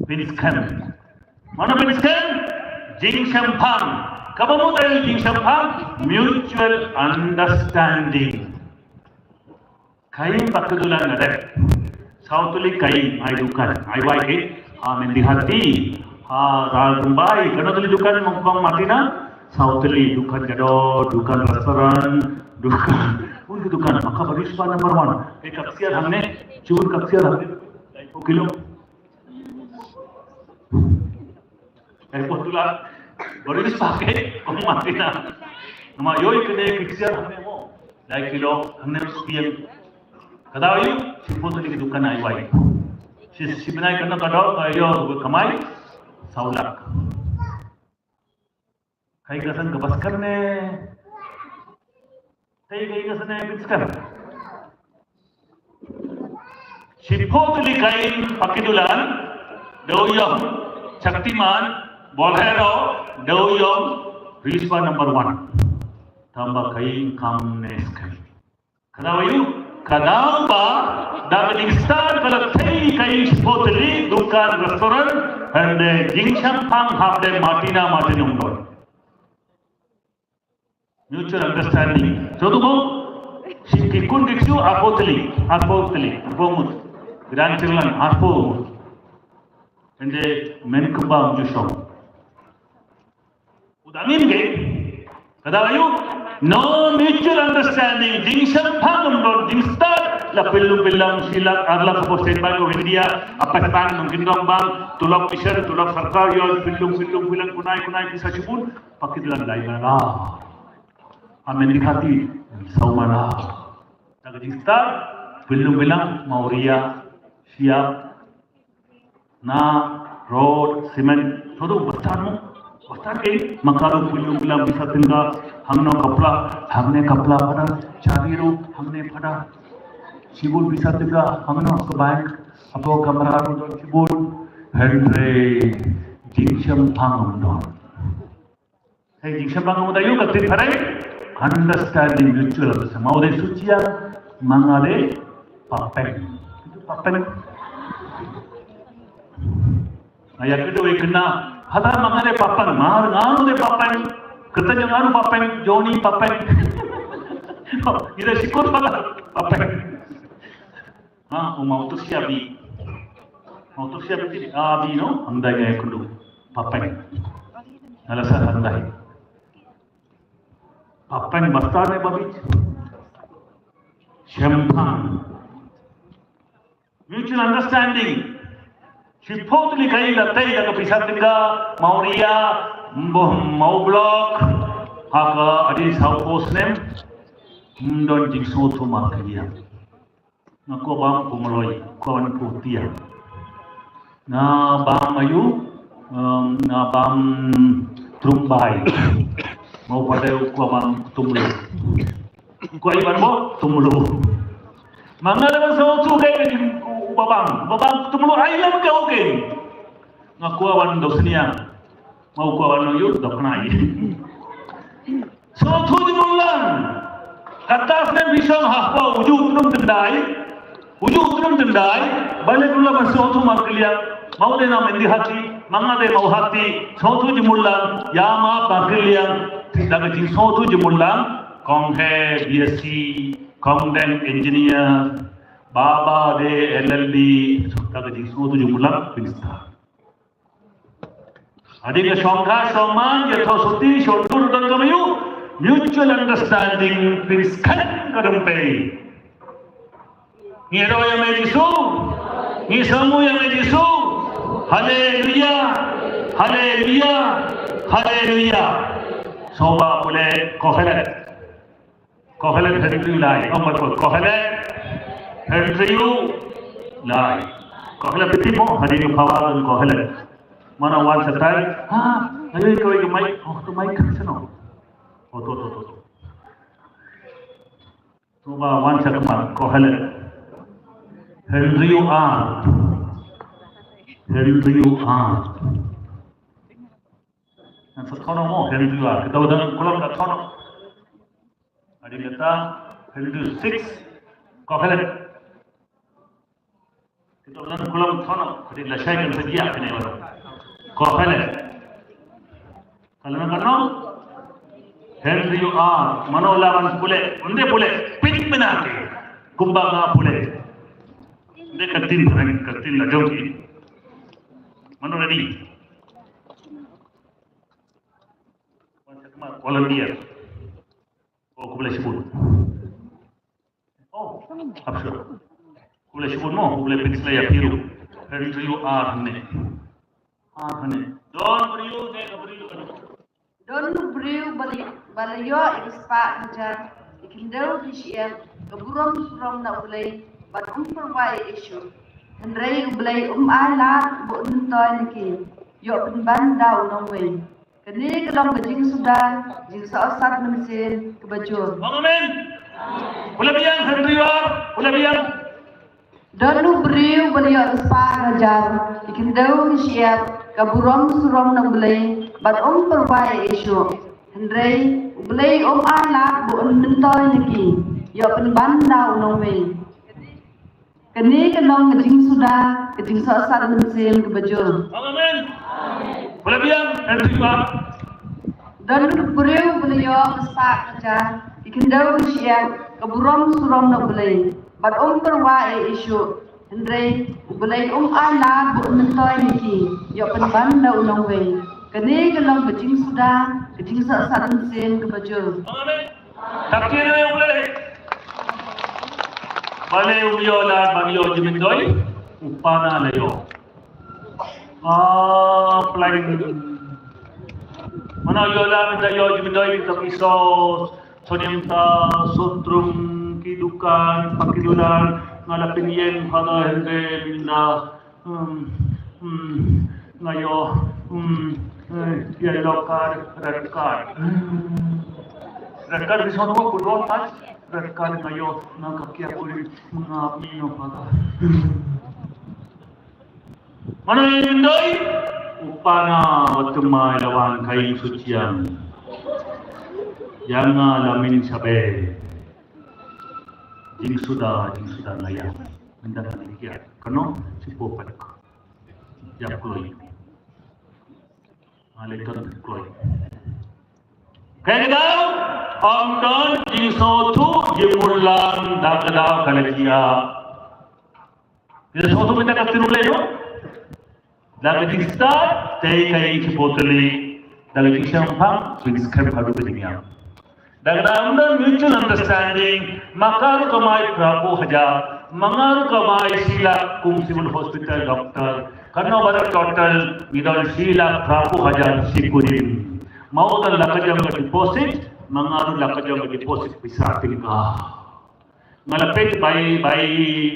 Pynskhem. Mano pynskhem? Jingshemphang. Kaba mut ai jingshemphang? Mutual understanding. Kain pakedulan ngadep. Saw tylli kain ai dukan. Ai wai ke. Ha Mendihati. Ha Ralrymbai. Kano tylli dukan mongkong Martina? Saw tylli dukan gado, dukan restoran, dukan. Un ki dukan. Maka baris pa number one. Ke kaksiar hangne. Chun kaksiar hangne. Kilo. Eh, betulan. Baru dipakai, kong mati na. Nama yoi kene kicir hamne mo. Dai kilo, hamne piang. Kada yu, shiphew tylli ki dukan ai wai. Si, si bnai kano kado, ka yo, kamai, saw lak. Kai ka sang ka baskar ne. Kai, kai ka sang ne baskar. Shiphew tylli kain pakedulan, dewïong, Shaktiman, Bolero, dewïong, Rispa number one. Tangba kain kam ne skhem. Kadaw yu, kadaw ba, da ka jingstar ka la thei kain shiphew tylli, dukan restaurant, hynrei jingshemphang hapdeng Martina Martin ym don. Mutual understanding. Joto ko, shi ki khun ki ksu, arphew tylli, arphew tylli, arphew ngut. Grandchildren, arphew ngut. Hynrei men kumba ym ju shong. U dang im ke, kadaw yu, no mutual understanding, jingshemphang ym don, jingstad, la pynlong pynlong, shi lak, ar lak, hapoh State Bank of India, Apes Bank, nongkyndong bank, tulop mission, tulop sorkar, ïoh, pynlong, pynlong, pynlong, kunai, kunai, pisa shibun, pakedulan lai mara. Amen dikhati, saw mara. Da ka jingstad, pynlong, pynlong, mawria, shiap, na, rod, cement, todo bastar mo. Bastar ke, makalu pynlong pynlong pisa tyngka, hangno kapla, hangne kapla pada, chabi ru, hangne pada. Shibun pisa tyngka, hangno ka bank, hapoh kamra ru don shibun, hynrei jingshemphang ym don. Hei, jingshemphang ka mut aïu ka tip phareng, understanding mutual, ka sa ma u dei Suchiang, ma nga dei Papeng. Papeng. Nga ïa kdew ïa kynna, hata ma nga dei Papeng, ma nga dei Papeng. Kata jong nga dei Papeng, Johnny Papeng. Ida syukur pala Papeng. Ha, u ma utus ïa bi. Ma utus ïa bi, a bi no, hangdai nga ïa kynduh. Papeng. Nga la sah hangdai. Papeng bastar ne babi. Shemphang. Mutual understanding. Shiphew tylli kain la tei da ka pisa tyngka, mawria, mboh, maw block, ha ka adin saw post nem. Ym don jingsngewthuh markylliang. Nga kwah bam ko Maloi, kwah bam ko Tiang. Nga bam aïu, Um, nga bam trumbai. Mo pat u kwah bam tumlu. Kwah i ban mo tumlu. Ma nga leh ban sngewthuh kaei ka jing u ba bam. Ba bam tumlu ai lem ka u keiñ. Nga kwah ban dok sniang. Mo kwah ban yu dok nai. Sngewthuh jingmut lang. Kata snem phi shong ha kpa u ju u tnum tyndai. U ju u tnum tyndai. Balei phi la ban sngewthuh markylliang. Mo dei na Mendi Hati. Ma nga dei Mawhati. Sngewthuh jingmut lang. Ïa ma markylliang. Da ka jingsngewthuh jingmut lang. Kong he B S C. Kong deng engineer. Baba dei L L B. Da ka jingsngewthuh jingmut lang. Minister. Hadien ka shongkha shongman, ïathoh shuti, shondur don kaba ïoh, mutual understanding, pynskhem ka dang pei. Ngi ïaroh ïa me Jisu, ngi sngewnguh ïa me Jisu. Haleluya, haleluya, haleluya. Sngewbha pule Kohelet. Kohelet hynriew lai. Ong bad ko Kohelet hynriew lai. Kohelet phi tip mo, hadien ka power don Kohelet. Mano wan sa tai. Ha, ayo ko ko mai. Oh, to mai kan sano. Oh, to, to, to, to. To ba wan sa kama Kohelet. Hynriew ar. Hynriew ar. Ngan sa thono mo, hynriew ar. Kita udah kulam ka thono. Adi kata, hynriew six, Kohelet. Kita udah kulam thono, adi lashai kan sedia kene baru. Kohelet. Kalau nak kano, hynriew ar, mano lawan pule, unde pule, pit menake, kumba nga pule. Unde katin, katin la jong ki. Mano ready? Volunteer. Oh, khublei shibun. Oh, absur. Khublei shibun mo, khublei pynsley ïa phi ruh. Hynriew ar hangne. Ar hangne. Don briew ne ka briew. Don briew ba la, ba la ïoh ïa ka spah ka jar, ïa ki khyndew ki shyiap, ka burom surok na U Blei, bad um pyrwa ïa i shuh. Hynrei U Blei um ai lad ba un myntoi na ki. Ïoh pynban da u nongwei. Kane ka long ka jingsuda, jingsohsat mynsiem kaba jur. Amen. Pule biang, hynriew ar, pule biang. Don u briew ba la ïoh ka spah ka jar, ki khyndew ki shyiap, ka burom surok na U Blei, bad um pyrwa ïa i shuh. Hynrei U Blei um ai lad ba un myntoi na ki. Ïoh pynban da u nongwei. Kane ka long ka jingsuda, ka jingsohsat mynsiem kaba jur. Amen. Pule biang, hynriew ar. Don u briew ba la ïoh ka spah ka jar, ki khyndew ki shyiap, ka burom surok na U Blei, bad um pyrwa ïa i shuh. Hynrei U Blei um ai lad ba un myntoi na ki. Ïoh pynban da u nongwei. Kane ka long ka jingsuda, ka jingsohsat mynsiem kaba jur. Amen. Tap kyrpad ïa U Blei. Balei um ïoh lad ban ïoh jingmyntoi? U Pana la ïoh. Ah, pleng. Mano ïoh lad ban ïoh jingmyntoi, tapi so, so niam ta, so trum, ki dukan, pa ki dulan, nga la pynïeng, Father, hynrei mynta. Hmm, hmm, nga ïoh, hmm, eh, yellow card, red card. Red card, this one, what, good one, match? Red card, nga ïoh, nga ka kia kuri, nga, mi, no, Father. Mano ïa myntoi? U Pana, wat tymmen la wan ka ïing suchiang. Ïa nga la min shabe. Jingsuda, jingsuda nga ïa. Mynta ka ïa. Kano, sipo pat. Ïa kloi. Nga leh ton kloi. Kaei ka daw? Ym don jingsngewthuh jingmut lang da ka daw ka la jia. Jingsngewthuh mynta ka tynrai lei no. Da ka jingstad, tei ka ïing shipor tylli, da ka jingshemphang, jingskhem haduh ka jingïap. Da ka dang don mutual understanding, ma ka ruh kamai phra phew hajar, ma nga ruh kamai shi lak kum civil hospital doctor, kano ba total, ngi don shi lak phra phew hajar shi kurim. Ma u don la ka jong ka deposit, ma nga ruh la ka jong ka deposit pisa tyngka. Nga la peit bai, bai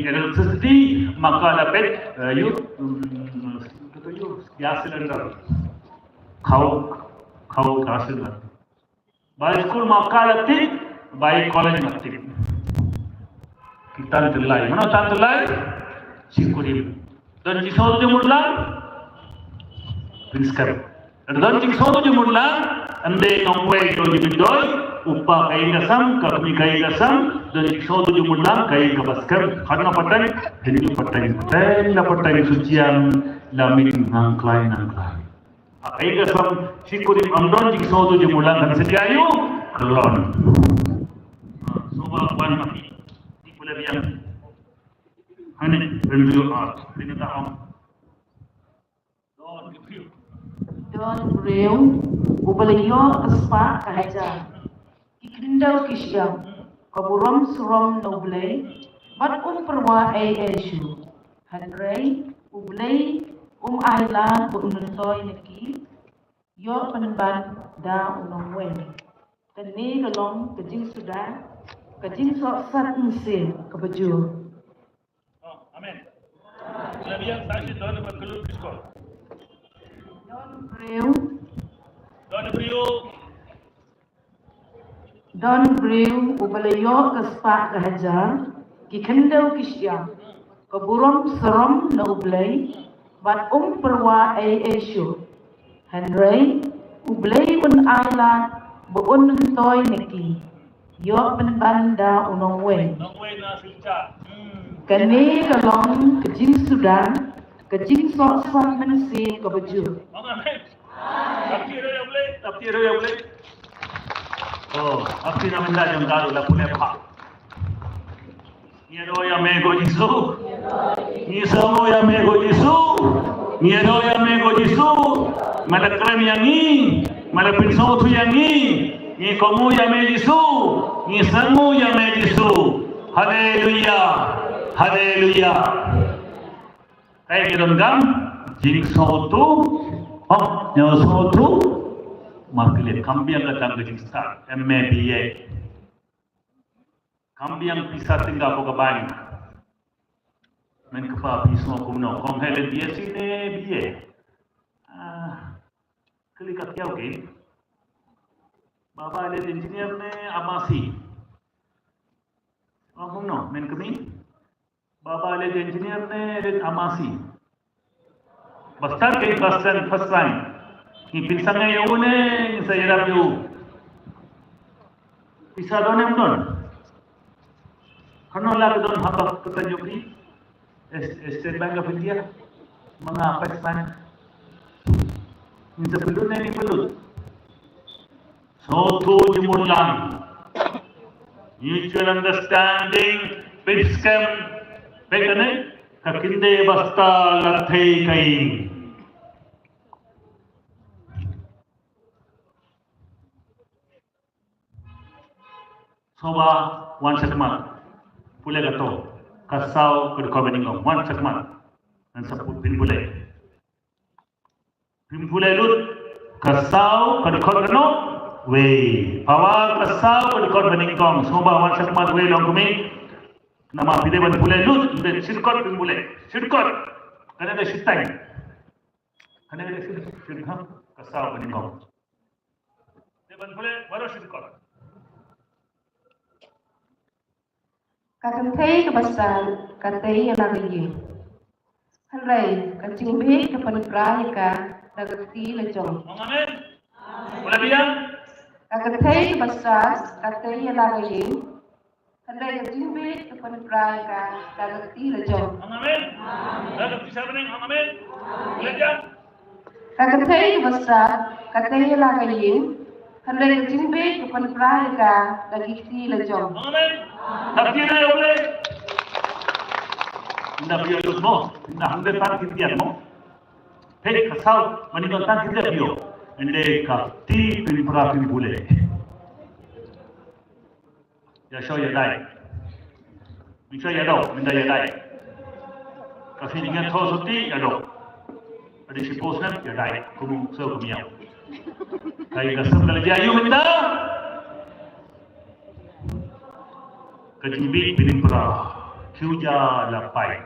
electricity, ma ka la peit, eh, ïoh, mm, kata ïoh, Gas cylinder. Khaw, khaw gas cylinder. Ba skul ma ka la tip, ba college ma tip. Ki tan tyllai. Mano tan tyllai? Shi kurim. Don jingsngewthuh jingmut lang. Pynskhem. Don jingsngewthuh jingmut lang. Ym dei nongwei jong jingdoi. U pa ka ïing ka sem, ka kmie ka ïing ka sem. Don jingsngewthuh jingmut lang, ka ïing kaba skhem. Khatna pateng, hynñiew pateng, pateng na pateng suchiang, la mih nangklai nangklai. Ka ïing ka sem, shi kurim ym don jingsngewthuh jingmut lang kan sa ïa u khlon. Sngewbha wan ma ki. Ki pule biang. Hangne, hynriew ar. Hynriew ar. Don briew. Don briew uba la ïoh ka spah ka hajar. Ki khyndew ki shyiap, ka burom surom na U Blei, bad um pyrwa ei ei shuh. Hynrei U Blei um ai lad ba un myntoi na ki, ïoh pynban da u nongwei. Kane ka long ka jingsuda, ka jingsohsat mynsiem kaba jur. Oh, amen. Labiang saksi don ba kelut ki skul. Don briew. Don briew. Don briew uba la ïoh ka spah ka hajar, ki khyndew ki shyiap, ka burom surom na U Blei, bad um pyrwa ei ei shuh. Hynrei U Blei un ai lad ba un myntoi na ki, ïoh pynban da u nongwei. Nongwei na shisha. Hmm. Kane ka long ka jingsuda, ka jingsohsat mynsiem kaba jur. Amen. Tap ti ïa U Blei, tap ti ïa U Blei. Oh, tap ti na mynta jong ka la pule pha. Ngi ïadoh ïa me ko Jisu. Ngi sngew ïa me ko Jisu. Ngi ïadoh ïa me ko Jisu. Me la kren ïa ngi. Me la pynsngewthuh ïa ngi. Ngi kohnguh ïa me Jisu. Ngi sngew ïa me Jisu. Haleluya. Haleluya. Kaei ki donkam? Jingsngewthuh. Oh, jingsngewthuh. Markylliat, kam biang ka dang ka jingstad M A B A. Kam biang pisa tynga ko ka bank. Men kpa phi sngew kumno, kong helen B S C ne B A. Ah, kylli ka kiaw ki. Baba le engineer ne amasi. Oh, kumno, men kmie. Baba le engineer ne le amasi. Basta ke first line, first line. Ngi pynsangai ïa u ne, ngi sa ïarap ïa u. Pisa don em don? Kano la ka don haba ka sa jop ni? Es-, State Bank of India. Manga first line. Ngi sa pynlut ne ngi pynlut. Sngewthuh jingmut lang. Mutual understanding, pynskhem, peit kane, ka kynde basta la thei ka ïing. Sngewbha wan shakhmat. Pule kato. Ka saw ka dkhot ba nyngkong. Wan shakhmat. Ngan sa pule, pynpule. Pynpule lut. Ka saw ka dkhot kano? Wei. Pawa ka saw ka dkhot ba nyngkong. Sngewbha wan shakhmat wei long kmie. Namar phi dei ban pule lut, phi dei shi dkhot pynpule. Shi dkhot. Kane ka shiteng. Kane ka shi, shi, ha? Ka saw ka nyngkong. Dei ban pule baroh shi dkhot. Ka kynthei kaba stad ka tei ïa la ka ïing. Hynrei ka jingbieit ka pynpra ïa ka da ka kti la jong. Amen. Pule biang. Ka kynthei kaba stad ka tei ïa la ka ïing. Hynrei ka jingbieit ka pynpra ïa ka da ka kti la jong. Amen. Da ka kti sa bneng, amen. Pule biang. Ka kynthei kaba stad ka tei ïa la ka ïing, hynrei ka jingbieit ka pynpra ïa ka da ki kti la jong. Amen. Da kti la jong le. Nda phi ïa lut mo, nda hynrei tan ki kti mo. Hei ka saw, mani nda tan ki kti mo. Nda ka kti pynpra pynpule. Ïa shu ïa dai. Ïa shu ïa dau, mynta ïa dai. Ka shu ïa tho soti ïa dau. Adi shi pos ngan ïa dai. Kum so kum ïa. Kai ka sem ka lagi ayu mynta. Ka jingbieit pynpra. Kiu ja la pai.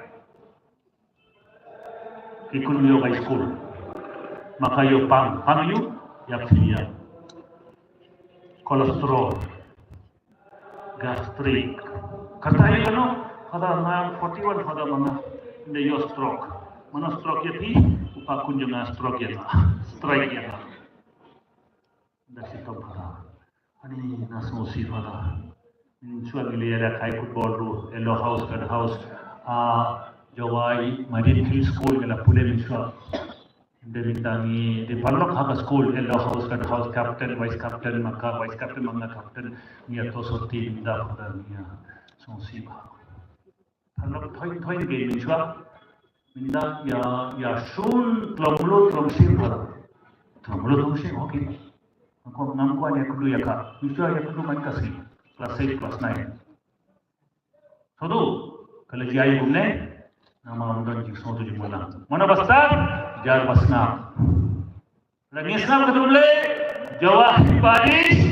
Ki khun ïoh high school. Maka ïoh pang, pang ïoh, ïa phi ïa. Cholesterol, gastric. Kata ïa kano, Father, nga forty-one, Father, ma nga ym dei ïoh stroke. Mano stroke ïa phi? U pa khun jong nga stroke ïa nga. Strike ïa nga. Da shi tom Father. Ani na sngewsih Father. Mynshuwa ngi la ïa kai football ruh, elo house ka house. Ah, Jowai, Marine Hill School ngi la pule mynshuwa. Ynda mynta ngi dei paralok ha ka school, elo house ka house, captain, vice captain, ma ka vice captain, ma nga captain, ngi ïa toh sorti ynda Father ngi ïa sngewsih bha. Paralok thoi thoi ngi mynshuwa. Mynta ïa, ïa shun tlom mlu tlom shing Father. Tlom mlu tlom shing, okay. Ngam kwah, ngam kwah ïa kynduh ïa ka. Mynshuwa ïa kynduh man ka sngi. Class eight, class nine. Sodu, ka la jia ïa kumne, namar ym don jingsngewthuh jingmut lang. Mano ba stad, jar ba sngap. La ngi sngap ka tum le, Jowai Parish.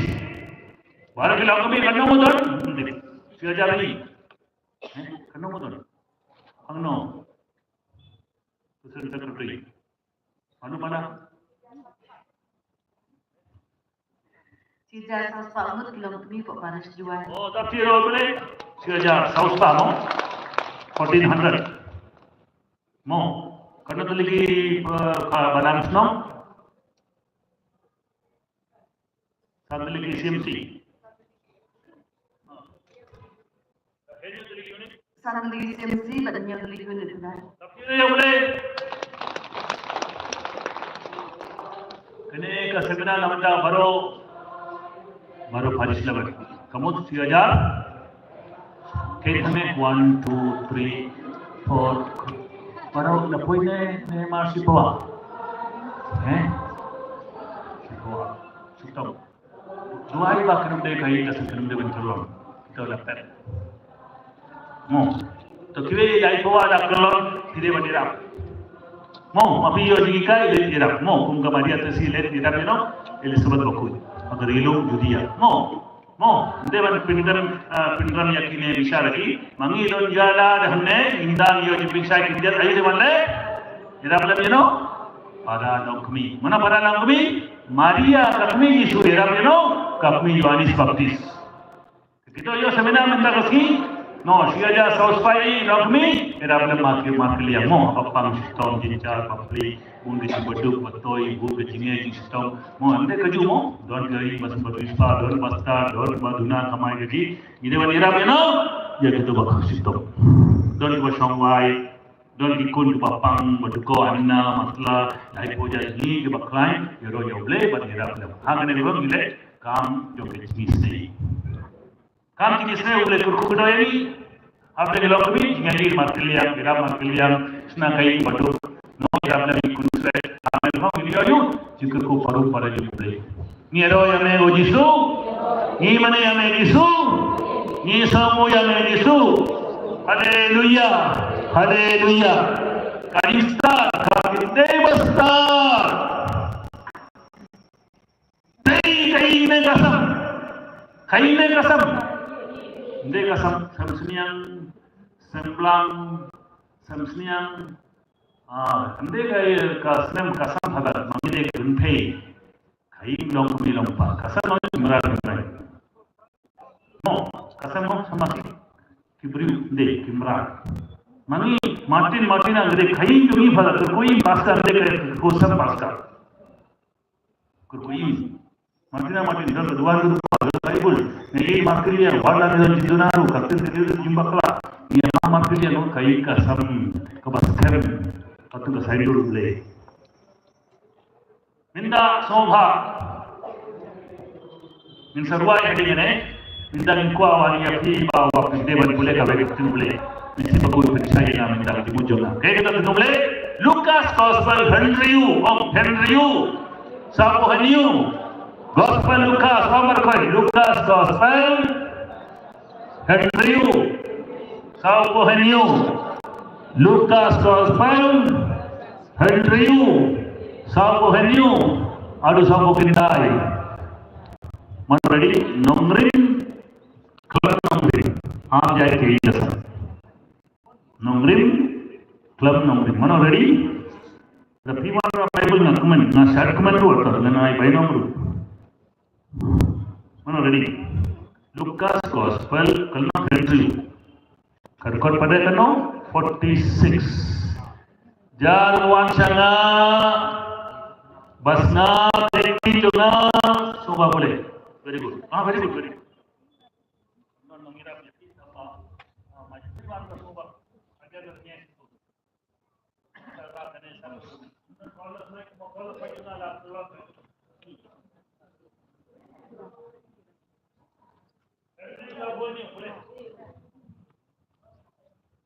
Baroh ki long kmie, kano mo don? Shi hajar ri. Eh, kano mo don? Kano? President Secretary. Mano, mano? Shi hajar saw spah ngut ki long kmie hapoh parish Jowai. Oh, da phi ro bele. Shi hajar saw spah mo. Fourteen hundred. Mo. Kano tylli ki, eh, ka balang shnong? San tylli ki C M C. San tylli C M C bad hynñiew tylli unit na. Kane ka seminar na mynta baroh, baroh parish level. Ka mut shi hajar. Kane one, two, three, four. Baroh la poi ne, ne mar shi pawa. Eh? Shi pawa. Shitom. Duwai ba kynum de kai da kynum de ban kyllon. Kita la pet. Mo. To kiwei ïa i pawa da kyllon, phi dei ban ïarap. Mo, ma phi ïoh jinghikai, leit ïarap. Mo, kum ka Maria Tresi leit ïarap ïa no, Elizabeth bakhuid. Ha ka Rilum Judea. Mo. Mo, ym dei ban pyndem, ah, pyndem ïa kine bishar ki. Ma ngi don ïa la da hangne, ynda ngi ïoh jingpynshai ki biang, aïu dei ban leh? Ïarap lem ïa no. Para nongkmie. Mano para nongkmie? Maria ka kmie Jisu, ïarap ïa no, ka kmie Ïoannis Baptis. Kito ïoh seminar mynta ka sngi. No, shi hajar saw spah i nongkmie, ïarap lem ma ki, ma ki liang mo, ba pang shitom jynjar bapli, bun ki jingbaduk batoi, bun ki jingeh jingshitom. Mo, ym dei kajuh mo, don ki ri ba symbai ba, don ba star, don ba duna kamai ka ji. Ngi dei ban ïarap ïa no, ïa kito ba khang shitom. Don ki ba shong wai, don ki khun kiba pang, ba dukho, hanna, matla, dei poi jai ngi kiba khlaiñ, ïaroh ïa U Blei, bad ïarap lem. Ha kane ka rukom ngi leh kam jong ka jingisynei. Kam jingisynei U Blei kyrkhu kyrdoh ïa ngi. Hapdeng ki longkmie, jingïaid markylliang, ïarap markylliang, shna ka ïing baduk, no ïarap lem ki khun khreh. Amen. Hok ngi ïoh ïa u jingkyrkhu paru para jong U Blei. Ngi ïaroh ïa me ko Jisu. Ngi mane ïa me Jisu. Ngi sngewbha ïa me Jisu. Haleluya. Haleluya. Ka jingstad, ka jingdei ba stad. Dei ka ïing ne ka sem. Ka ïing ne ka sem. Dei ka sem, sem sniang, sem blang, sem sniang. Ah, dei ka, ka snem ka sem hadat, ma ngi dei ka kynthei. Ka ïing long kmie long kpa, ka sem long ki mrad ki mrad. Mo, ka sem mo sama ki, ki briew, dei, ki mrad. Ma ngi, Martin, Martin, ang dei, ka ïing jong ngi pha la, kyrkhu ïing pastor, dei, ka kyrkhu sem pastor. Kyrkhu ïing. Martin, Martin, don ka duwan ka dupa, don ka Bible. Ngi ïa markylliang, wat la ngi don jingduna ruh, ka ktien ka dei jingbakla. Ngi ïa markylliang, ka ïing ka sem, kaba skhem, katu ka saiñdur U Blei. Mynta sngewbha. Ngin sa rwai hadien ne. Mynta ngin kwah wan ïa phi ba wa phi dei ban pule ka wei ka ktien U Blei. Ngin sa ba pule pynshai na mynta ka jingmut jong nga. Kaei kata ka ktien U Blei? Lukas Gospel hynriew, ong hynriew. Sawphew hynñiew. Gospel Lukas, ong markhoi Lukas Gospel. Hynriew, sawphew hynñiew. Lukas Gospel, hynriew, sawphew hynñiew, haduh sawphew khyndai. Mano ready? Nongrim, khlem nongrim. Ap jai ki jasa. Nongrim, khlem nongrim. Mano ready? Lada phi wan na Bible nga kmen, nga shad kmen ruh, ta ngan ai bai nong ruh. Mano ready? Lucas Gospel, ka lynnong hynriew. Ka dkhot pat de ka nong forty-six. Jar wan sha nga, bad nga, bad nga, sngewbha pule. Very good. Ah, very good, very good.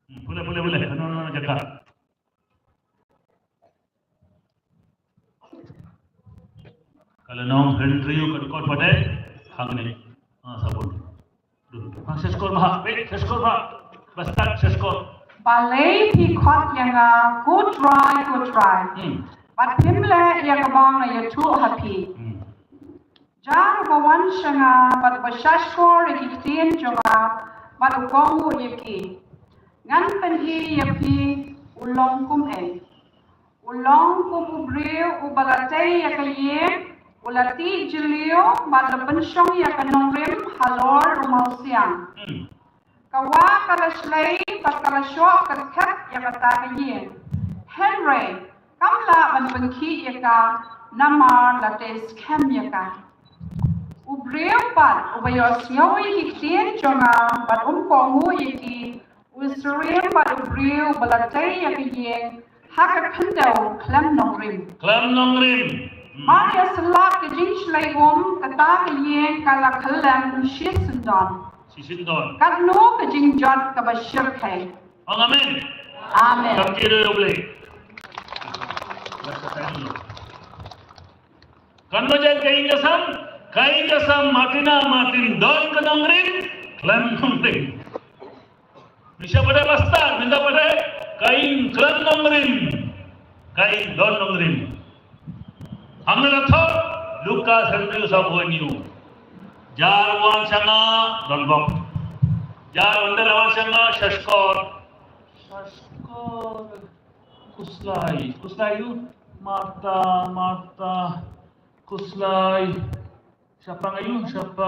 Hmm, pule, pule, pule. No, no, no, jaka. Ka lynnong hynriew ka dkhot pat de hangne. Ah, sabon. Duh. Ah, sha shkor bha. Wait, sha shkor bha. Bastad sha shkor. Balei phi khot ïa nga, ko Trai, ko Trai. Hmm. Bad phim leh ïa kaba nga ïathuh ha phi. Hmm. Jar uba wan sha nga bad uba sha shkor ïa ki ktien jong nga bad u kohnguh ïa ki, ngan pyni ïa phi u long kum ei. U long kum u briew uba la tei ïa ka ïing, u la tih jylliew bad la pynshong ïa ka nongrim halor u mawsiang. Hmm. Ka wah ka la shlei bad ka la shoh kyrkieh ïa kata ka ïing. Hynrei kam lah ban pynkhih ïa ka namar la tei skhem ïa ka. U briew pat uba ïohsngew ïa ki ktien jong nga bad um kohnguh ïa ki, u syriem bad u briew uba la tei ïa ka ïing ha ka khyndew khlem nongrim. Khlem nongrim. Hmm. Mar ïa shlak ka jingshlei um, kata ka ïing ka la kyllem shisyndon. Shisyndon. Katno ka jingjot kaba shyrkhei. Ong amen. Amen. Kam ki ru ble. Katno jan ka ïing ka sem, ka ïing ka sem Martina Martin don ka nongrim, khlem nongrim. Nisa pada bastad, nisa pada ka ïing khlem nongrim, ka ïing don nongrim. Hangne la thoh, Lukas hynriew sawphew hynñiew. Jar wan sha nga, don bok. Jar wan sha nga, sha shkor. Sha shkor. Khuslai, khuslai ïa u, Marta, Marta. Khuslai. Shaphrang ïa u, shaphrang.